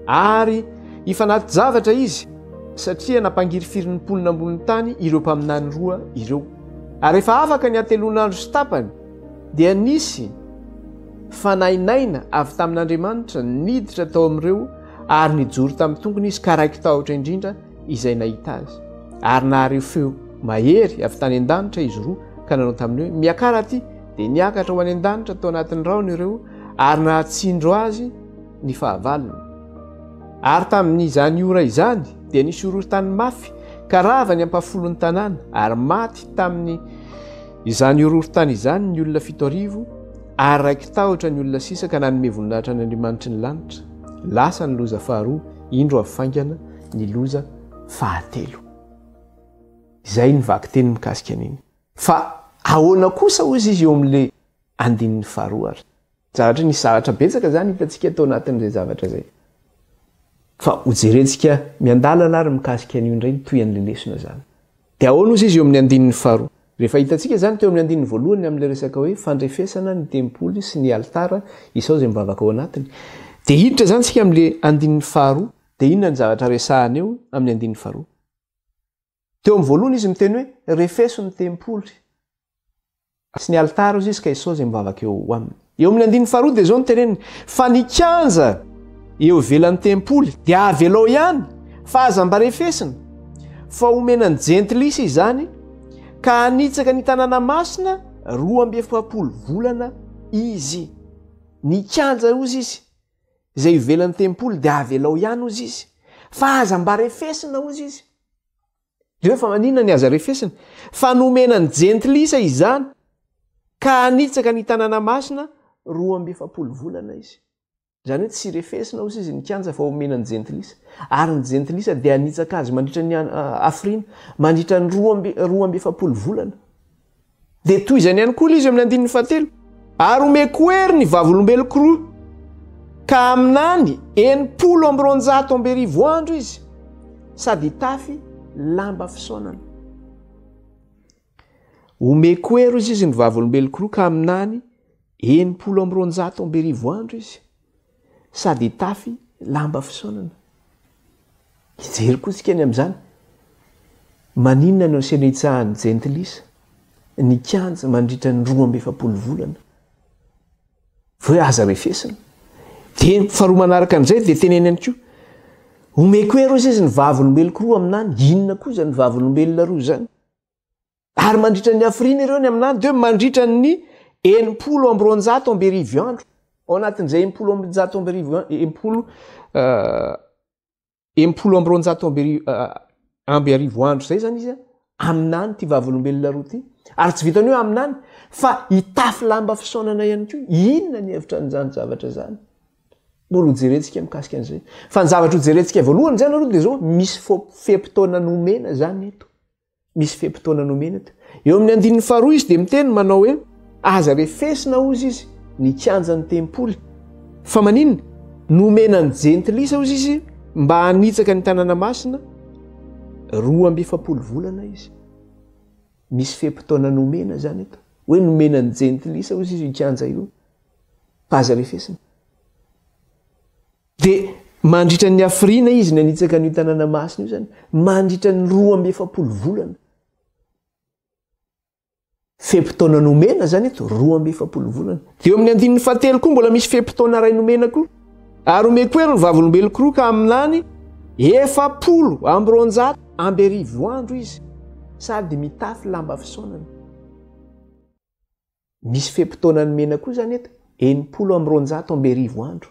Ary hifanati-javatra izy, satria nampangirifiry ny mponina ambonin'ny tany ireo mpaminany roa ireo. Ary rehefa afaka ny hateloan'andro sy tapany, dia nisy fanainaina avy tamin'Andriamanitra niditra tao amin'ireo ary nijoro tamin'ny tongony izy ka raiki-tahotra indrindra izay nahita azy. Ary nahare feo mahery avy tany an-danitra izy roa ka nanao taminy hoe, Miakara aty! Dia niakatra ho any an-danitra tao anatin'ny rahona ireo ary nahatsindro azy ny fahavalony. Ary tamin'izany ora izany dia nisy horohorontany mafy ka rava ny ampahafolon'ny tanàna ary maty tamin'ny Izany horohorontany izany ny olona 7000, ary raiki-tahotra ny olona sisa ka nanome voninahitra an' Andriamanitry ny lanitra. Lasa ny loza faharoa, indro avy faingana ny loza fahatelo. Izay ny vakiteny mikasika an'iny. Fa ahoana kosa hozy izy eo amin'ilay andininy faharoa ary? Zavatra, nisy zavatra betsaka izany hitantsika tao anatin'izay zavatra izay. Fa hojerentsika miandalana ary mikasika an'io indray ny tohian'ilay lesona izany. Dia ahoana hozy izy eo amin'ny andininy faharoa? Rehefa hitantsika izany teo amin'ny andininy voalohany amin'ilay resaka hoe fandrefesana ny tempoly sy ny alitara isao izay mivavaka ao anatiny. Dia hiditra izany isika amin'ilay andininy faharoa. Dia inona ny zavatra resahana eo amin'ny andininy faharoa? Teo amin'ny voalohany izy miteny hoe refeso ny tempoly. Sy ny alitara hozy izy ka Esao izay mivavaka eo aminy. Eo amin'ny andininy faharoa dia izao no teneniny, Fa ny kianja eo ivelan'ny tempoly dia avelao ihany, fa aza mba refesina, fa homena ny jentilisa izany, ka hanitsaka ny tanàna masina 42 volana izy. Ny kianja hozy izy, izay ivelan'ny tempoly dia avelao ihany hozy izy, fa aza mba refesina hozy izy. Jereo fa maninona ny aza refesina? Fa nomena ny jentilisa izany ka hanitsaka ny tanàna masina 42 volana izy. Izany hoe tsy refesina hozy izy ny kianja fa omena ny jentilisa. Ary ny jentilisa dia hanitsaka azy mandritra ny hafiriana? Mandritra ny 42 volana. Dia toy izany ihany koa ilay izy amin'ny andininy fahatelo. Ary omeko hery ny vavolombeloko roa, ka haminany 260 andro izy, sady hitafy lamba fisaonana. Omeko hery hozy izy ny vavolombeloko roa, ka haminany 260 andro izy, sady hitafy lamba fisaonana. Hijery koa isika ny amin'izany. Maninona no asiana hitsahan'ny jentilisa ny kianja mandritra ny 42 volana? Fa hoe aza refesina. Dia faharoa manaraka an'izay dia teneny ihany koa, omeko hery hozy izy ny vavolombeloko roa aminany. Inona koa izany vavolombelona roa izany? Ary mandritra ny hafiriana ireo ny aminany dia hoe mandritra ny 260 andro. Ao anatin'izay 260 enimpolo 260 andro izay izany izy haminany ity vavolombelona roa ity. Ary tsy vitan'ny hoe haminany fa hitafy lamba fisaonana ihany koa. Inona ny hevitra an'izany zavatra izany? Mbola hojerentsika mikasika an'izay. Fa ny zavatra hojerentsika voalohany izany aloha dia izao, misy fe-potoana nomena izany eto. Misy fe-potoana nomena eto. Eo amin'ny andininy faharoa izy dia miteny manao hoe, Aza refesina, hozy izy, ny kianjan'ny tempoly, Fa maninona? Nomena ny jentilisa hozy izy mba hanitsaka ny tanàna masina 42 volana izy. Misy fe-potoana nomena izany eto. Hoe nomena ny jentilisa hozy izy io kianja io. Fa aza refesina. Dia mandritra ny hafiriana izy nanitsaka an'io tanàna masina io izany? Mandritra ny 42 volana. Fe-potoana nomena izany eto, 42 volana. Dia eo amin'ny andininy fahatelo koa mbola misy fe-potoana iray nomena koa. Ary omeko hery ny vavolombeloko roa ka haminany 240 andro izy sady mitafy lamba fisaonana. Misy fe-potoana nomena koa izany eto, 260 andro.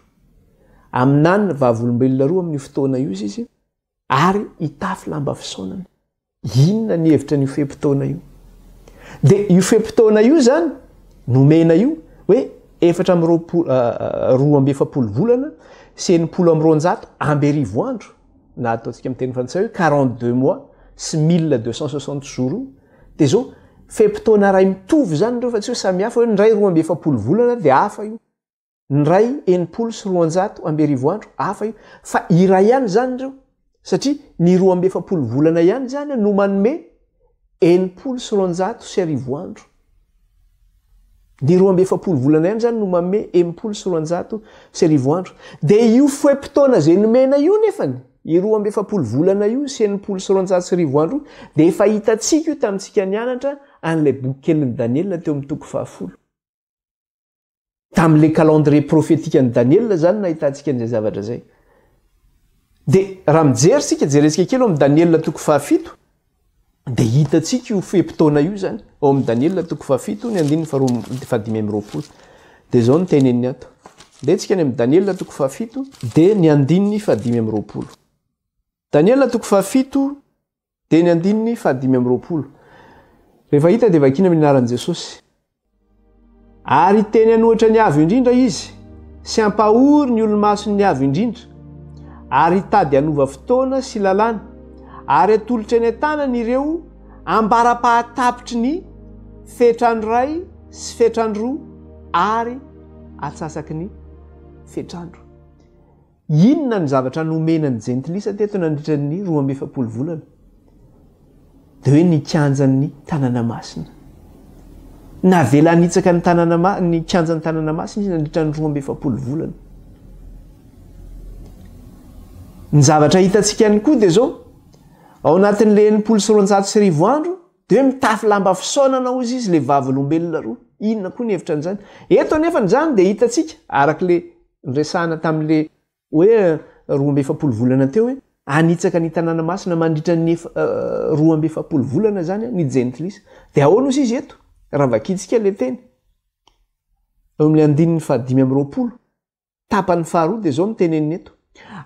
Haminany ny vavolombelona roa amin'io fotoana io izy ary hitafy lamba fisaonana. Inona ny hevitra an'io fe-potoana io? Dia io fe-potoana io izany, nomena io, hoe 24, 42 volana sy 260 andro, na ataontsika amin'ny teny frantsay hoe 42 mois sy 1260 jours io, dia izao, fe-potoana iray mitovy izany ireo fa tsy hoe samihafa hoe ny iray 42 volana dia hafa io. Ny iray 260 andro, hafa io. Fa iray ihany izany ireo. Satria ny 42 volana ihany izany no manome 260 andro. Ny 42 volana ihany izany no manome 260 andro. Dia io fe-potoana izay nomena io nefany, io 42 volana io sy 260 andro io, dia efa hitantsika io tamintsika nianatra an'ilay boky kelin'i Daniela teo amin'ny toko fahafolo. Tamin'ilay calendrier prophétique an'i Daniela izany nahitantsika an'izay zavatra izay. Dia raha mijery isika, jerentsika kely ao amin'ny Daniela toko fahafito, dia hitantsika io fe-potoana io izany, ao amin'ny Daniela toko fahafito, ny andininy faharoa, fahadimy amby roapolo. Dia izao no teneniny ato. Andeha tsika any amin'ny Daniela toko fahafito, dia ny andininy fahadimy amby roapolo. Daniela toko fahafito, Dia ny andininy fahadimy amby roapolo. Rehefa hita dia vakina amin'ny anaran'i Jesosy. Ary hiteny an'ohatra ny Avo Indrindra izy, sy hampahory ny olo-mason'ny Avo Indrindra, ary hitady hanova fotoana sy lalàna, ary hatolotra eny an-tanany ireo ambara-pahatapitry ny fetrandro iray sy fetrandro roa ary atsasaky ny fetrandro. Inona ny zavatra nomena ny jentilisa teto nandritra ny 42 volana? Dia hoe ny kianjan'ny tanàna masina. Navela hanitsaka ny tanàna ma-, ny kianjan'ny tanàna masina izy nandritra ny 42 volana. Ny zavatra hitantsika ihany koa dia izao, ao anatin'ilay 1260 andro, dia hoe mitafy lamba fisaonana hozy izy ilay vavolombelona roa. Inona koa ny hevitra an'izany? Eto anefa izany dia hitantsika, araka ilay Niresahana tamin'ilay hoe 42 volana teo hoe hanitsaka ny tanàna masina mandritra ny 42 volana izany ny jentilisa. Dia ahoana ozy izy eto? Raha vakintsika ilay teny. Eo amin'ilay andininy fahadimy amby roapolo, tapany faharoa dia izao no teneniny eto.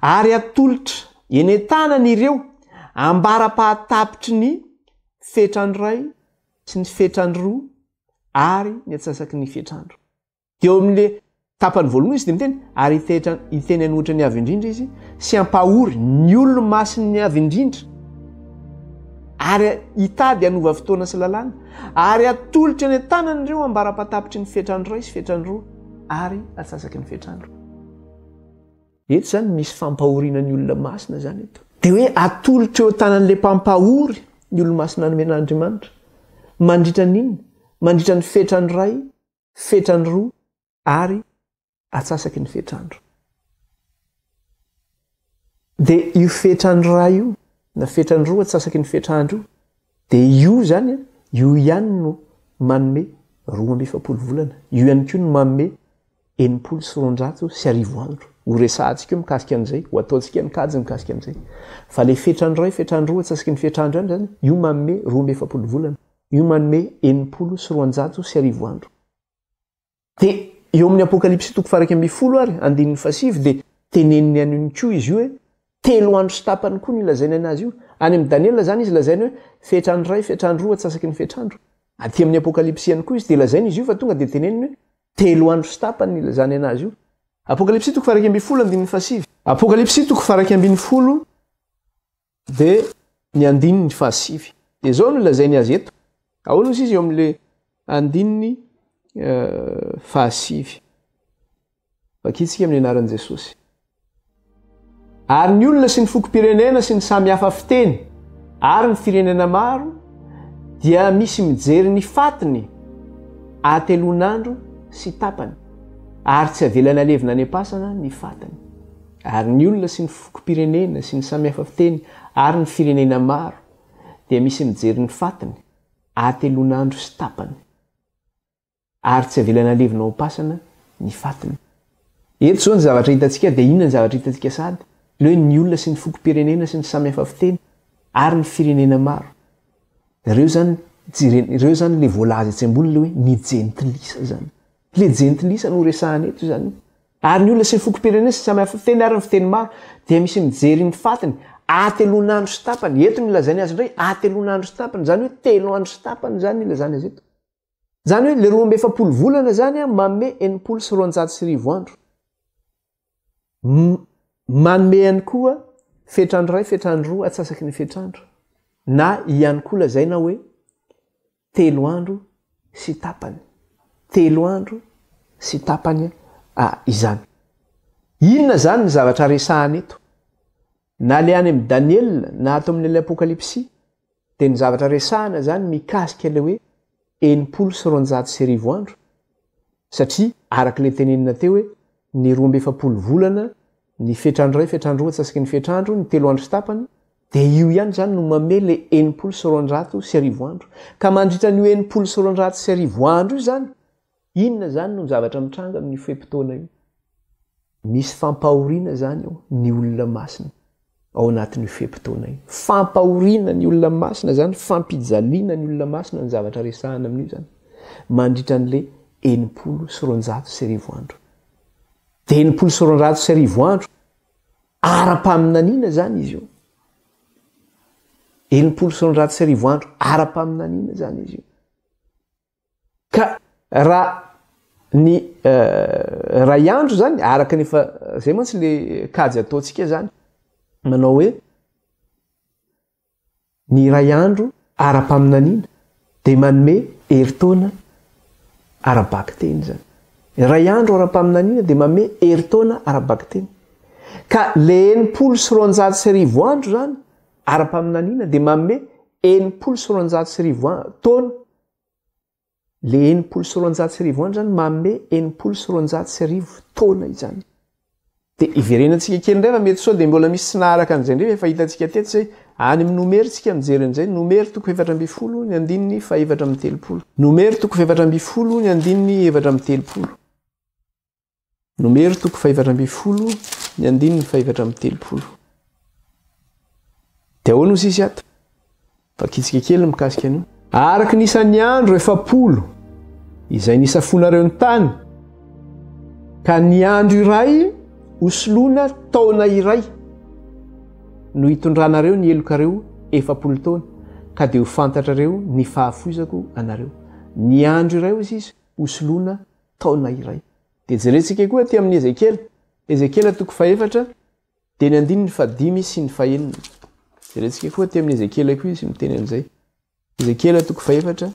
Ary atolotra eny an-tanany ireo ambara-pahatapitry ny fetrandro iray sy ny fetrandro roa ary ny antsasaky ny fetrandro. Dia eo amin'ilay tapany voalohany izy dia miteny, ary hitetra, hiteny an'ohatra ny Avo Indrindra izy, sy hampahory ny olo-masin'ny Avo Indrindra, ary hitady hanova fotoana sy lalàna, ary hatolotra eny an-tanany ireo ambara-patapitry ny fetrandro iray sy fetrandro roa, ary atsasaky ny fetrandro. Eto izany misy fampahoriana ny olona masina izany eto. Dia hoe atolotra eo an-tanan'ilay mpampahory ny olo-masina nomen'Andriamanitra. Mandritra ny inona? Mandritra ny fetrandro iray fetrandro roa ary atsasaky ny fetrandro. Dia io fetrandro iray io, na fetrandro roa atsasaky ny fetrandro io, dia io izany, io ihany no manome 42 volana, io ihany koa no manome 1260 andro. Ho resahantsika io mikasika an'izay, ho ataontsika ny kajy mikasika an'izay. Fa ilay fetrandro iray, fetrandro roa atsasaky ny fetrandro ihany izany, io manome 42 volana. Io manome 1260 andro. Dia eo amin'ny Apokalypsy toko faha-11 ary, andininy fahasivy, dia teneniny an'iny koa izy io hoe, telo andro sy tapany koa no ilazainy an'azy io. Any amin'i Daniela izany izy lazainy hoe, fetrandro iray, fetrandro roa, atsasaky ny fetrandro. Aty amin'ny Apokalypsy ihany koa izy dia lazainy izy io fa tonga dia teneniny hoe, telo andro sy tapany no ilazany an'azy io. Apokalypsy toko faha-11 andininy fahasivy. Apokalypsy toko faha-11. Dia ny andininy fahasivy. Dia izao no lazainy azy eto. Ahoana ozy izy eo amin'ilay andininy fahasivy? Vakintsika amin'ny anaran'i Jesosy. Ary ny olona sy ny fokom-pirenena sy ny samy hafa fiteny ary ny firenena maro dia misy mijery ny fatiny hatelon'andro sy tapany, ary tsy avelany halevina any am-pasana ny fatiny. Ary ny olona sy ny fokom-pirenena sy ny samy hafa fiteny ary ny firenena maro dia misy mijery ny fatiny hatelon'andro sy tapany. Ary tsy avelany halevina ao am-pasana ny fatiny. Eto izao ny zavatra hitantsika dia inona ny zavatra hitantsika sahady? Ilay hoe ny olona sy ny fokom-pirenena sy ny samy hafa fiteny ary ny firenena maro. Ireo izany jerena, ireo izany ilay voalaza etsy ambony ilay hoe ny jentilisa izany. Ilay jentilisa no resahana eto izany. Ary ny olona sy ny fokom-pirenena sy ny samy hafa fiteny ary ny fiteny maro dia misy mijery ny fatiny hatelon'andro sy tapany. Eto no ilazany azy indray hatelon'andro sy tapany, izany hoe telo andro sy tapany izany no ilazany azy eto. Izany hoe le 42 volana izany manome 260 andro. Manome ihany koa fetr'andro iray, fetr'andro roa, atsasaky ny fetr'andro. Na ihany koa lazaina hoe telo andro sy tapany. Telo andro sy tapany izany. Inona izany ny zavatra resahana eto? Na le any amin'i Daniela na ato amin'ilay Apokalypsy dia ny zavatra resahana izany mikasika ilay hoe 1260 andro satria araka ilay tenenina teo hoe ny 42 volana, ny fetr'andro iray, fetr'andro roa, atsasaky ny fetr'andro, ny telo andro sy tapany, dia io ihany izany no mamehy ilay 260 andro. Ka mandritra an'io 260 andro io izany, inona izany no zavatra mitranga amin'io fe-potoana io? Misy fampahoriana izany eo ny olona masina ao anatin'io fe-potoana io. Fampahoriana ny olona masina izany, fampijaliana ny olona masina ny zavatra resahana amin'io izany, mandritra an'ilay 260 andro. Dia 260 andro ara-paminaniana izany izy io. 260 andro ara-paminaniana izany izy io. Ka raha ny ray andro zany, araka ny efa, zay mantsy le kajy ataontsika zany, manao hoe ny iray andro ara-paminaniana dia manome herintaona ara-bakiteny zany. Iray andro ara-paminaniana dia manome herintaona ara-bakiteny. Ka le 260 andro zany ara-paminaniana dia manome 260 taona Le 260 andro zany manome 260 taona izany. De iverenantsika kely indray fa mety sao de mbola misy tsy naharaka an'izay indray fa efa hitantsika teto izay. Any amin'ny Nomery tsika mijery an'izay. Nomery toko 14 ny andininy faha-34. Nomery toko 14 ny andininy 34. Nomery toko fahefatra ambin'ny folo ny andininy fahefatra amby telopolo. Dia ahoana hozy izy ato? Vakitsika kely ny mikasika an'io. Araka ny isan'ny andro 40 izay nisafoanareo ny tany, ka ny andro iray hosoloina taona iray no hitondranareo ny helokareo 40 taona, ka dia ho fantatrareo ny fahafoizako anareo. Ny andro iray hozy izy hosoloina taona iray. Dia jerentsika koa aty amin'ny Ezekiela. Ezekiela toko fahefatra, dia ny andininy fahadimy sy ny fahenina. Jerentsika koa aty amin'ny Ezekiela koa izy miteny an'izay. Ezekiela toko fahefatra,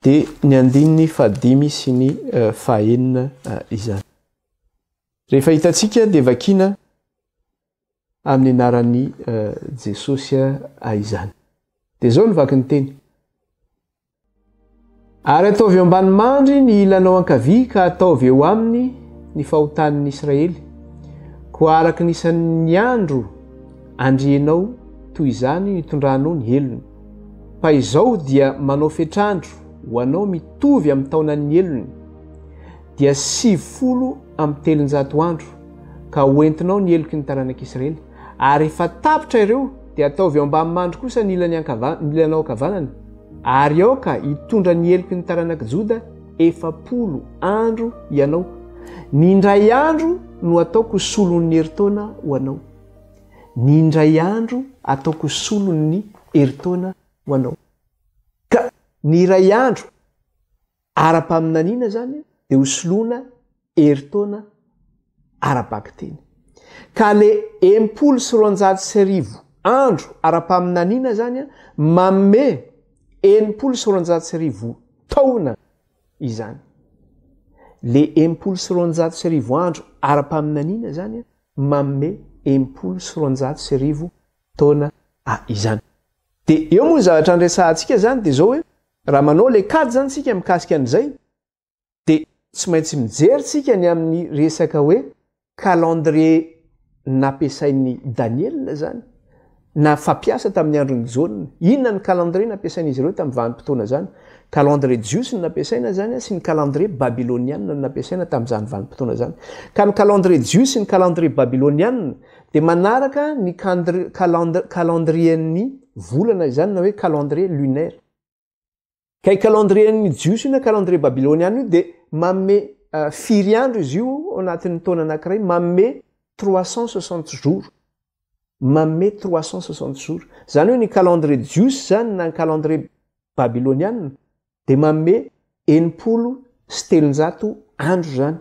dia ny andininy fahadimy sy ny eh, fahenina eh, izany. Rehefa hitantsika dia vakiana amin'ny anaran'i eh, Jesosy izany. Dia izao ny vaky ny teny. Ary ataovy eo ambany mandry ny ilanao ankavia ka ataovy eo aminy ny fahotan'ny Israely. Koa araka ny isan'ny andro andrianao toy izany nitondranao ny helony. Fa izao dia manao fetr'andro ho anao mitovy amin'ny taonan'ny helony, dia 390 andro, ka hoentinao ny heloky ny taranak'Israely. Ary rehefa tapitra ireo, dia ataovy eo ambany mandry kosa ny ilany ny ilanao ankavanana, ary aoka hitondra ny heloky ny taranak'i Joda 40 andro ianao. Ny indray andro no ataoko ho solon'ny herintaona ho anao. Ny indray andro ataoko ho solon'ny herintaona ho anao. Ka ny iray andro Ara-paminaniana izany dia ho soloina herintaona ara-bakiteny. Ka le 260 andro ara-paminaniana izany manome 260 taona izany. Le 1260 andro ara-paminaniana zany manome 1260 taona izany. De eo moa ny zavatra niresahantsika zany de zao hoe raha manao le kajy zany tsika mikasika an'izay de tsy maintsy mijery tsika ny amin'ny resaka hoe calendrier nampiasain'i Daniela zany na fampiasa tamin'ny andron'i Jaona. Inona ny calendrier nampiasain'izy ireo tamin'ny vanim-potoana zany? Calendrier jiosy no nampiasaina zany sy ny calendrier babyloniana no nampiasaina tamin'izany vanim-potoana zany. Ka ny calendrier jiosy sy ny calendrier babyloniana dia manaraka ny calendrier-n'ny volana izany na hoe calendrier lunaire. Ka io calendrier-n'ny jiosy io na calendrier babyloniana io dia manome firy andro izy io ao anatin'ny taona anankiray? Manome 360 jours. Manome 360 jours. Izany hoe ny calendrier jiosy izany na ny calendrier babyloniana dia manome 360 andro izany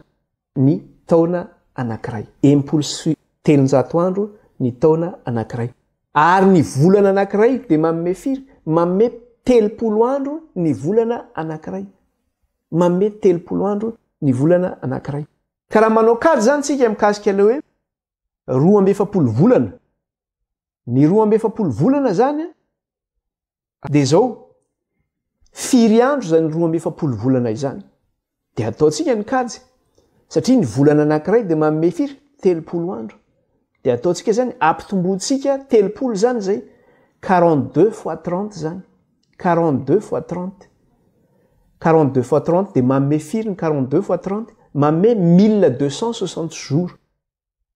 ny taona anankiray. 360 andro ny taona anankiray. Ary ny volana anankiray dia manome firy? Manome 30 andro ny volana anankiray. Manome 30 andro ny volana anankiray. Ka raha manao kajy izany tsika mikasika ilay hoe 42 volana. Ny 42 volana izany dia izao, firy andro izany 42 volana izany? Dia ataontsika ny kajy, satria ny volana anankiray dia manome firy? 30 andro. Dia ataontsika izany, ampitombointsika 30 izany izay, 42 fois 30 izany. 42 fois 30. 42 fois 30 dia manome firy ny 42 fois 30? Manome 1260 jours.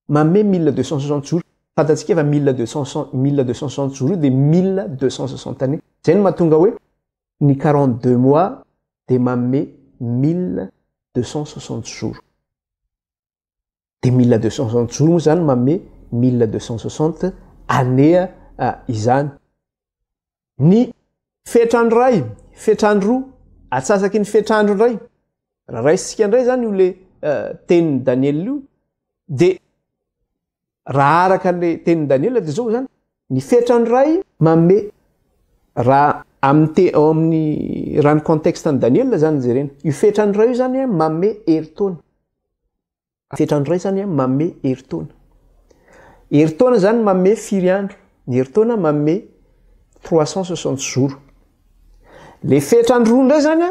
Manome 1260 jours. Fantatsika fa 1260 jours io dia 1260 années. Izay no mahatonga hoe ny 42 mois dia manome 1260 jours. Dia 1260 jours moa izany manome 1260 années izany. Ny fetrandro iray, fetrandro roa, atsasaky ny fetrandro indray. Raha raisintsika indray izany io le tenin'i Daniela io, dia raha araka le tenin'i Daniela dia izao izany, ny fetrandro iray manome, raha amin'ny te-, ao amin'ny, raha ny contexte an'i Daniela izany no jerena, io fetrandro iray io izany manome herintaona. Fetrandro iray izany manome herintaona. Herintaona izany manome firy andro? Ny herintaona manome 360 jours. Le fetrandro roa indray izany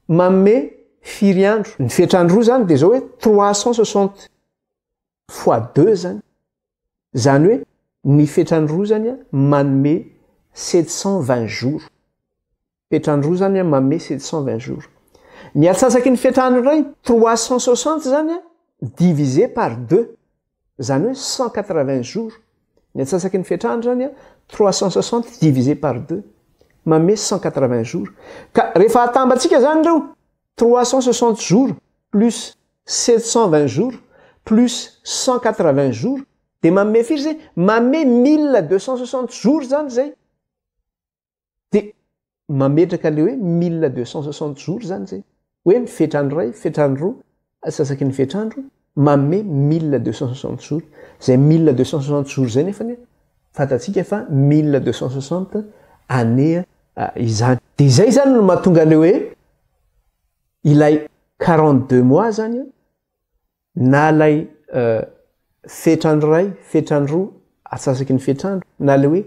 manome firy andro? Ny fetrandro roa izany dia izao hoe 360 fois 2 izany. Izany hoe ny fetrandro roa izany manome 720 jours. Fetrandro roa zany manome 720 jours. Ny atsasaky ny fetrandro indray, 360 zany divisé par deux, zany hoe 180 jours. Ny atsasaky ny fetrandro zany 360 divisé par deux, manome 180 jours. Ka rehefa atambatsika zany ireo, 360 jours plus 720 jours plus 180 jours, dia manome firy zay? Manome 1260 jours zany zay. Dia mametraka ilay hoe 1260 jours zany zay. Hoe ny fetrandro iray, fetrandro roa, atsasaky ny fetrandro, manome 1260 jours. Izay 1260 jours izay nefany fantatsika fa 1260 années izany. Dia izay zany no mahatonga ilay hoe ilay 42 mois zany na ilay fetrandro iray, fetrandro roa, atsasaky ny fetrandro, na ilay hoe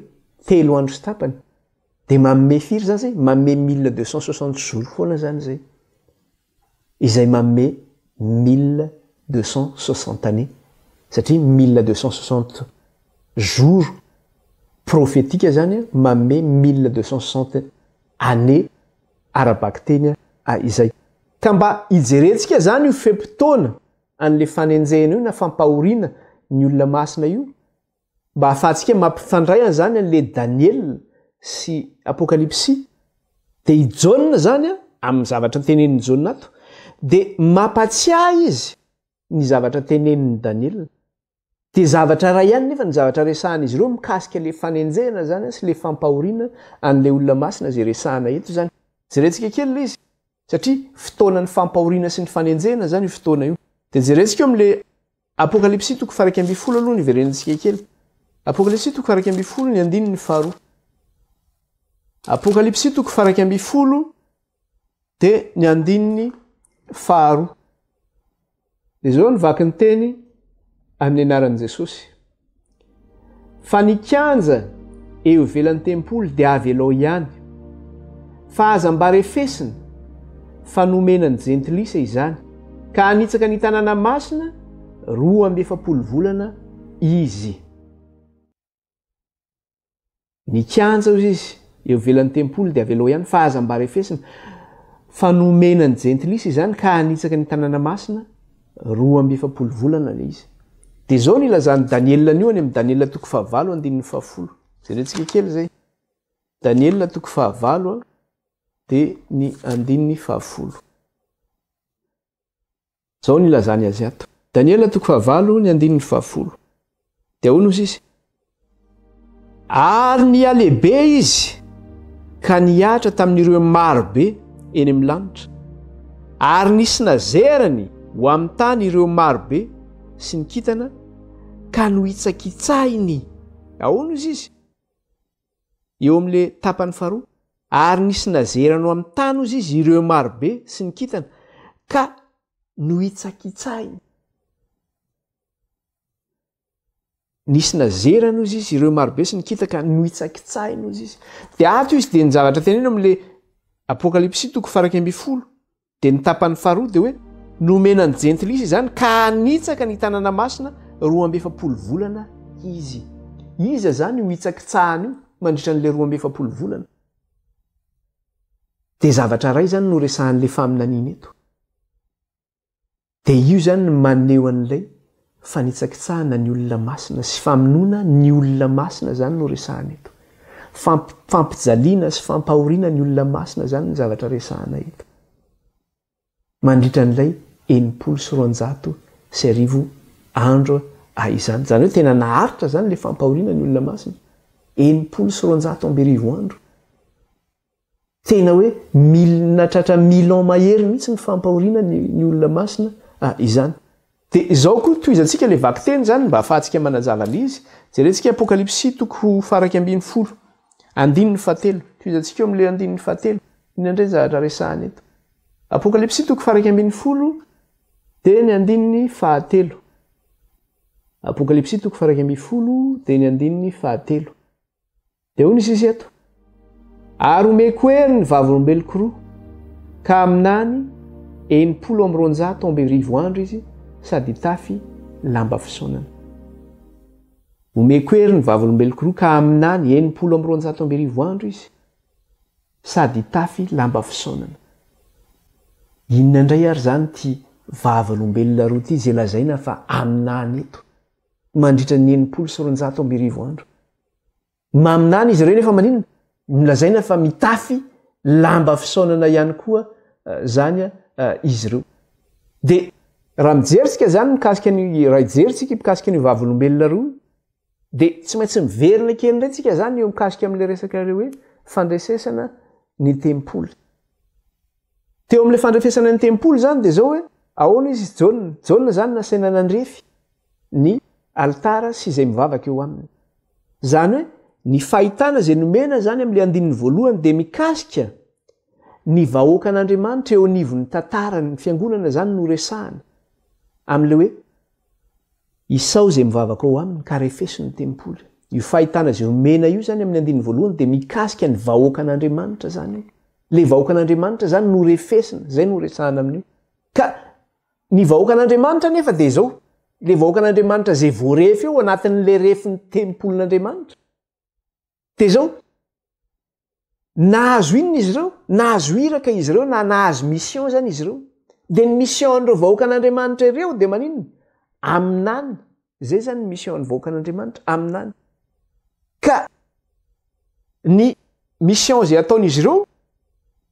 3 andro sy tapany, dia manome firy izany izay? Manome 1260 jours foana izany izay. Izay manome 1260 années. Satria 1260 jours prophétique izany manome 1260 années ara-bakiteny izay. Ka mba hijerentsika izany io fe-potoana an'ilay fanenjehana io na fampahoriana ny olona masina io, mba hahafahantsika mampifandray an'izany an'ilay Daniela sy Apokalypsy, dia i Jaona izany amin'ny zavatra tenenin'i Jaona ato, dia mampatsiahy izy ny zavatra tenenin'i Daniela. Dia zavatra iray ihany nefa ny zavatra resahan'izy ireo mikasika ilay fanenjehana izany sy ilay fampahoriana an'ilay olona masina izay resahana eto izany. Jerentsika kely ilay izy, satria fotoanan'ny fampahoriana sy ny fanenjehana izany io fotoana io. Dia jerentsika eo amin'ilay Apokalypsy toko faha-11 aloha no hiverenantsika kely. Apokalypsy toko faha-11 ny andininy faharoa. Apokalypsy toko faha-11 dia ny andininy faharoa. Dia izao no vaky ny teny amin'ny anaran'i Jesosy. Fa ny kianja eo ivelan'ny tempoly dia avelao ihany, fa aza mba refesina, fa nomena ny jentilisa izany, ka hanitsaka ny tanàna masina 42 volana izy. Ny kianja, hozy izy, eo ivelan'ny tempoly dia avelao ihany, fa aza mba refesina, fa nomena ny jentilisa izany ka hanitsaka ny tanàna masina 42 volana ilay izy. Dia izao no ilazan'i Daniela an'io any amin'ny Daniela toko fahavalo andininy fahafolo. Jerentsika kely izay. Daniela toko fahavalo dia ny andininy fahafolo. Izao no ilazany azy ato. Daniela toko fahavalo ny andininy fahafolo. Dia hoy nosy izy, Ary nihalehibe izy ka nihatra tamin'ireo maro be eny amin'ny lanitra, ary nisy nazerany ho amin'ny tany ireo maro be sy ny kintana ka nohitsakitsahiny. Ahoana izy izy? Eo amin'ilay tapany faharoa, ary nisy nazerany ho amin'ny tany hozy izy ireo marobe sy ny kintana ka nohitsakitsahiny. Nisy nazerany hozy izy ireo marobe sy ny kintana ka nohitsakitsahiny hozy izy. Dia ato izy dia ny zavatra tenenina amin'ilay Apokalypsy toko faha 11. Dia ny tapany faharoa dia hoe nomena ny jentilisa izany ka hanitsaka ny tanàna masina 42 volana izy. Iza izany io hitsakitsahana io mandritra an'ilay 42 volana? Dia zavatra iray izany no resahan'ilay faminaniana eto. Dia io izany no maneho an'ilay fanitsakitsahana ny olona masina sy famonoana ny olona masina izany no resahana eto. Fampijaliana sy fampahoriana ny olona masina izany ny zavatra resahana eto. Mandritra an'ilay 1260 andro izany. Izany hoe tena naharitra izany ilay fampahoriana ny olona masina. 1260 andro. Tena hoe mil nahatratra mille ans mahery mihitsy ny fampahoriana ny ny olona masina ah izany. Dia izao koa tohizantsika ilay vakiteny izany mba ahafahantsika manazava ilay izy. Jerentsika Apokalypsy toko faha-11, andininy fahatelo. Tohizantsika eo amin'ilay andininy fahatelo. Inona indray ny zavatra resahana eto? Apokalypsy toko faha-11 dia ny andininy fahatelo. Apokalypsy toko faha-11 dia ny andininy fahatelo. Dia hoy ny sisa eto, Ary homeko hery ny vavolombeloko roa, ka haminany 260 andro izy sady hitafy lamba fisaonana. Homeko hery ny vavolombeloko roa, ka haminany 260 andro izy sady hitafy lamba fisaonana. Inona indray ary izany ity vavolombelona roa ity izay lazaina fa haminany eto mandritra ny 260 andro? Maminany izy ireo nefa maninona? Nolazaina fa mitafy lamba fisaonana ihany koa zany izy ireo. Dia raha mijery tsika zany mikasika ny raha hijery tsika mikasika ny vavolombelona roa dia tsy maintsy miverina kely indray tsika zany eo mikasika amin'ilay resaka ireo hoe fandresesana ny tempoly. Teo amin'ilay fandrefesana ny tempoly zany dia zao hoe ahoana izy Jaona? Jaona zany nasaina nandrefy ny alitara sy izay mivavaka eo aminy. Izany hoe ny fahitana izay nomena izany amin'ilay andininy voalohany dia mikasika ny vahoakan'Andriamanitra eo anivon'ny tantaran'ny fiangonana izany no resahana amin'ilay hoe isao izay mivavaka ao aminy ka refeso ny tempoly. Io fahitana izay omena io izany amin'ny andininy voalohany dia mikasika ny vahoakan'Andriamanitra izany io. Ilay vahoakan'Andriamanitra izany no refesina, izay no resahana amin'io. Ka Ny vahoakan'Andriamanitra anefa dia izao, ilay vahoakan'Andriamanitra izay voarefy eo anatin'ilay refin'ny tempolin'Andriamanitra, dia izao, nahazo inona izy ireo? Nahazo iraka izy ireo na nahazo mission izany izy ireo. Dia ny mission an'ireo vahoakan'Andriamanitra ireo dia maninona? Aminany. Izay izany ny mission an'ny vahoakan'Andriamanitra, aminany. Ka ny mission izay ataon'izy ireo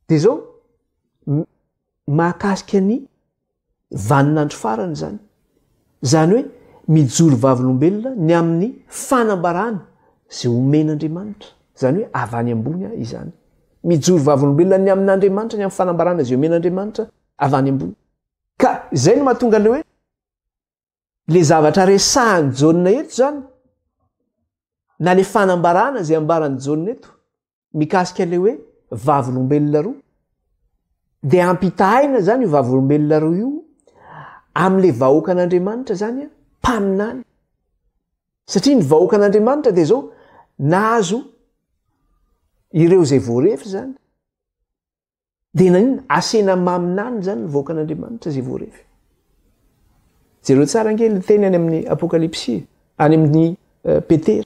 dia izao, mahakasika ny vaninandro farany izany. Izany hoe mijoro vavolombelona ny amin'ny fanambarana izay omen'Andriamanitra. Izany hoe avy any ambony izany. Mijoro vavolombelona ny amin'Andriamanitra, ny amin'ny fanambarana izay omen'Andriamanitra avy any ambony. Ka izay no mahatonga ilay hoe le zavatra resahan'i Jaona eto izany, na le fanambarana izay ambaran'i Jaona eto, Mikasika ilay hoe vavolombelona roa, dia ampitahaina izany io vavolombelona roa io amin'ilay vahoakan'Andriamanitra izany an, mpaminany. Satria ny vahoakan'Andriamanitra dia izao, nahazo ireo izay voarefy izany. Dia naninona? Asena maminany izany ny vahoakan'Andriamanitra izay voarefy. Jereo tsara ange ny teny any amin'ny Apokalypsy, any amin'ny eh, Petera.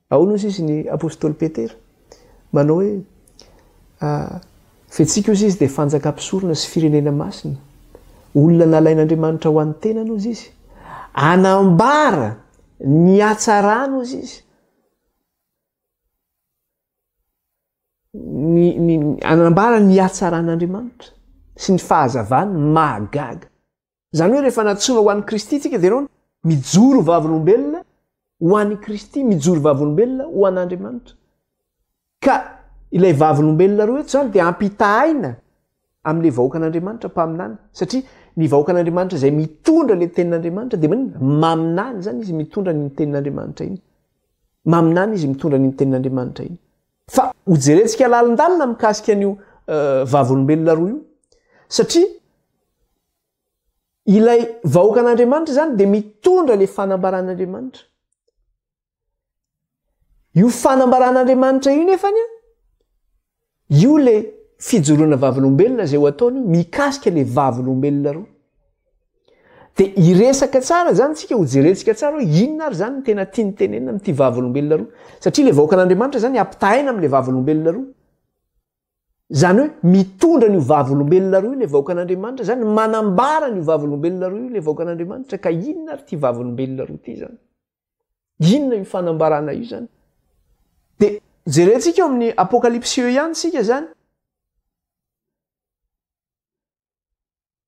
Ahoana hozy izy ny apostoly Petera? Manao hoe, ah, Fetsika hozy izy dia fanjaka mpisorona sy firenena masina. Olona nalain'Andriamanitra ho an'ny tenany hozy izy. Anambara ny hatsarany hozy izy. Ny, ny, anambara ny hatsaran'Andriamanitra sy ny fahazavany mahagaga. Izany hoe rehefa nantsoina ho an'i Kristy tsika dia nahoana? Mijoro vavolombelona ho an'i Kristy, mijoro vavolombelona ho an'Andriamanitra. Ka ilay vavolombelona roa eto izany dia ampitahaina amin'ilay vahoakan'Andriamanitra mpaminany, satria ny vahoakan'Andriamanitra izay mitondra ilay tenin'Andriamanitra dia maninona? Maminany izany izy mitondra an'iny tenin'Andriamanitra iny. Maminany izy mitondra an'iny tenin'Andriamanitra iny. Fa hojerentsika lalindalina mikasika an'io vavolombelona roa io, satria ilay vahoakan'Andriamanitra izany dia mitondra ilay fanambaran'Andriamanitra. Io fanambaran'Andriamanitra io nefany an, io le fijoroana vavolombelona izay ho ataony io mikasika le vavolombelona roa. Dia hiresaka tsara izany tsika, ho jerentsika tsara hoe inona ary izany no tena tiany tenenina amin'ity vavolombelona roa. Satria ilay vahoakan'Andriamanitra izany ampitahaina amin'ilay vavolombelona roa. Izany hoe mitondra an'io vavolombelona roa io ilay vahoakan'Andriamanitra, izany manambara an'io vavolombelona roa io ilay vahoakan'Andriamanitra. Ka inona ary ity vavolombelona roa ity izany? Inona io fanambarana io izany? Dia jerentsika eo amin'ny Apokalypsy eo ihany isika izany.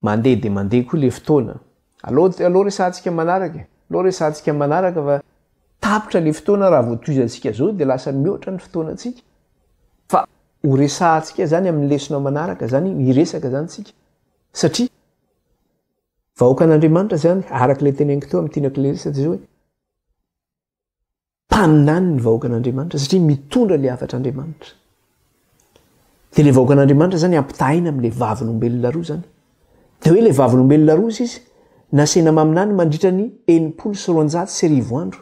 Mandeha dia mandeha koa le fotoana. Aleo aleo resahantsika manaraka e. Aleo resahantsika manaraka fa tapitra le fotoana raha vao tohizantsika zao dia lasa mihoatra ny fotoanantsika. Fa ho resahantsika zany amin'ny lesona manaraka zany hiresaka zany tsika. Satria vahoakan'Andriamanitra zany araka ilay teneniko teo amin'ny tianako ilay resaka dia zao hoe Mpaminany ny vahoakan'Andriamanitra satria mitondra ilay hafatr'Andriamanitra. Dia ilay vahoakan'Andriamanitra izany ampitahaina amin'ilay vavolombelona roa izany. Dia hoe ilay vavolombelona roa izy izy nasaina maminany mandritra ny 1260 andro.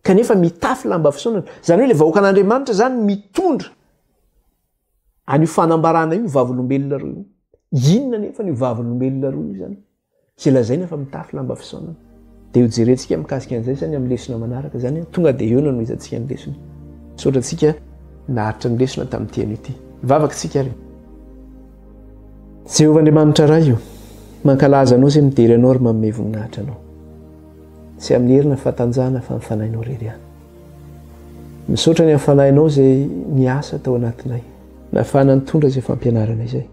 Kanefa mitafy lamba fisaonana. Izany hoe ilay vahoakan'Andriamanitra izany mitondra an'io fanambarana io vavolombelona roa io. Inona anefa io vavolombelona roa io izany? Izay lazaina fa mitafy lamba fisaonana. Dia ho jerentsika mikasika an'izay izany amin'ny lesona manaraka izany. Tonga dia eo no hanohizantsika ny lesona. Misaotra antsika naharitra ny lesona tamin'ity anio ity. Hivavaka isika ary. Jehovah Andriamanitra Ray o, mankalaza Anao izay midera Anao ary manome voninahitra Anao. Tsy amin'ny hery na fahatanjahana fa amin'ny Fanahinao irery ihany. Misaotra ny amin'ny Fanahinao izay niasa tao anatinay, nahafahana nitondra izay fampianarana izay.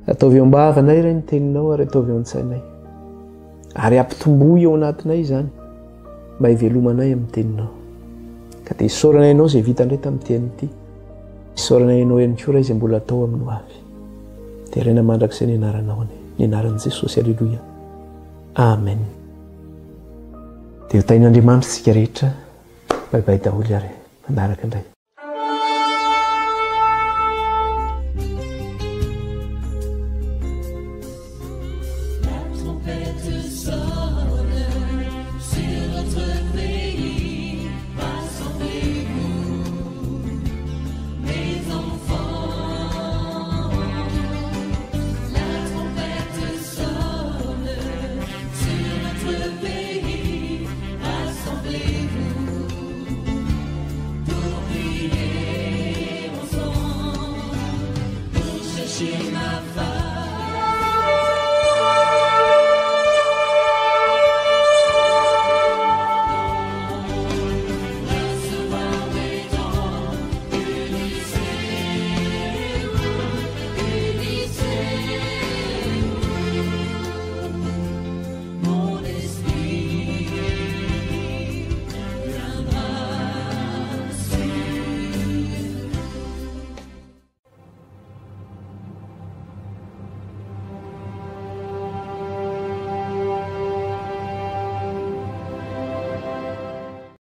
Ataovy eo am-bavanay Ray ny teninao ary ataovy eo an-tsainay. Ary ampitomboy eo anatinay izany mba hivelomanay amin'ny teninao. Ka dia isaoranay anao izay vita indray tamin'ity anio ity. Isaoranay anao ihany koa Ray izay mbola atao amin'ny ho avy. Deraina mandrakizay ny anaranao anie. Ny anaran'i Jesosy, Aleloia. Amen. Dia ho tahin'Andriamanitra isika rehetra. Bye bye daholo ary manaraka indray. Ma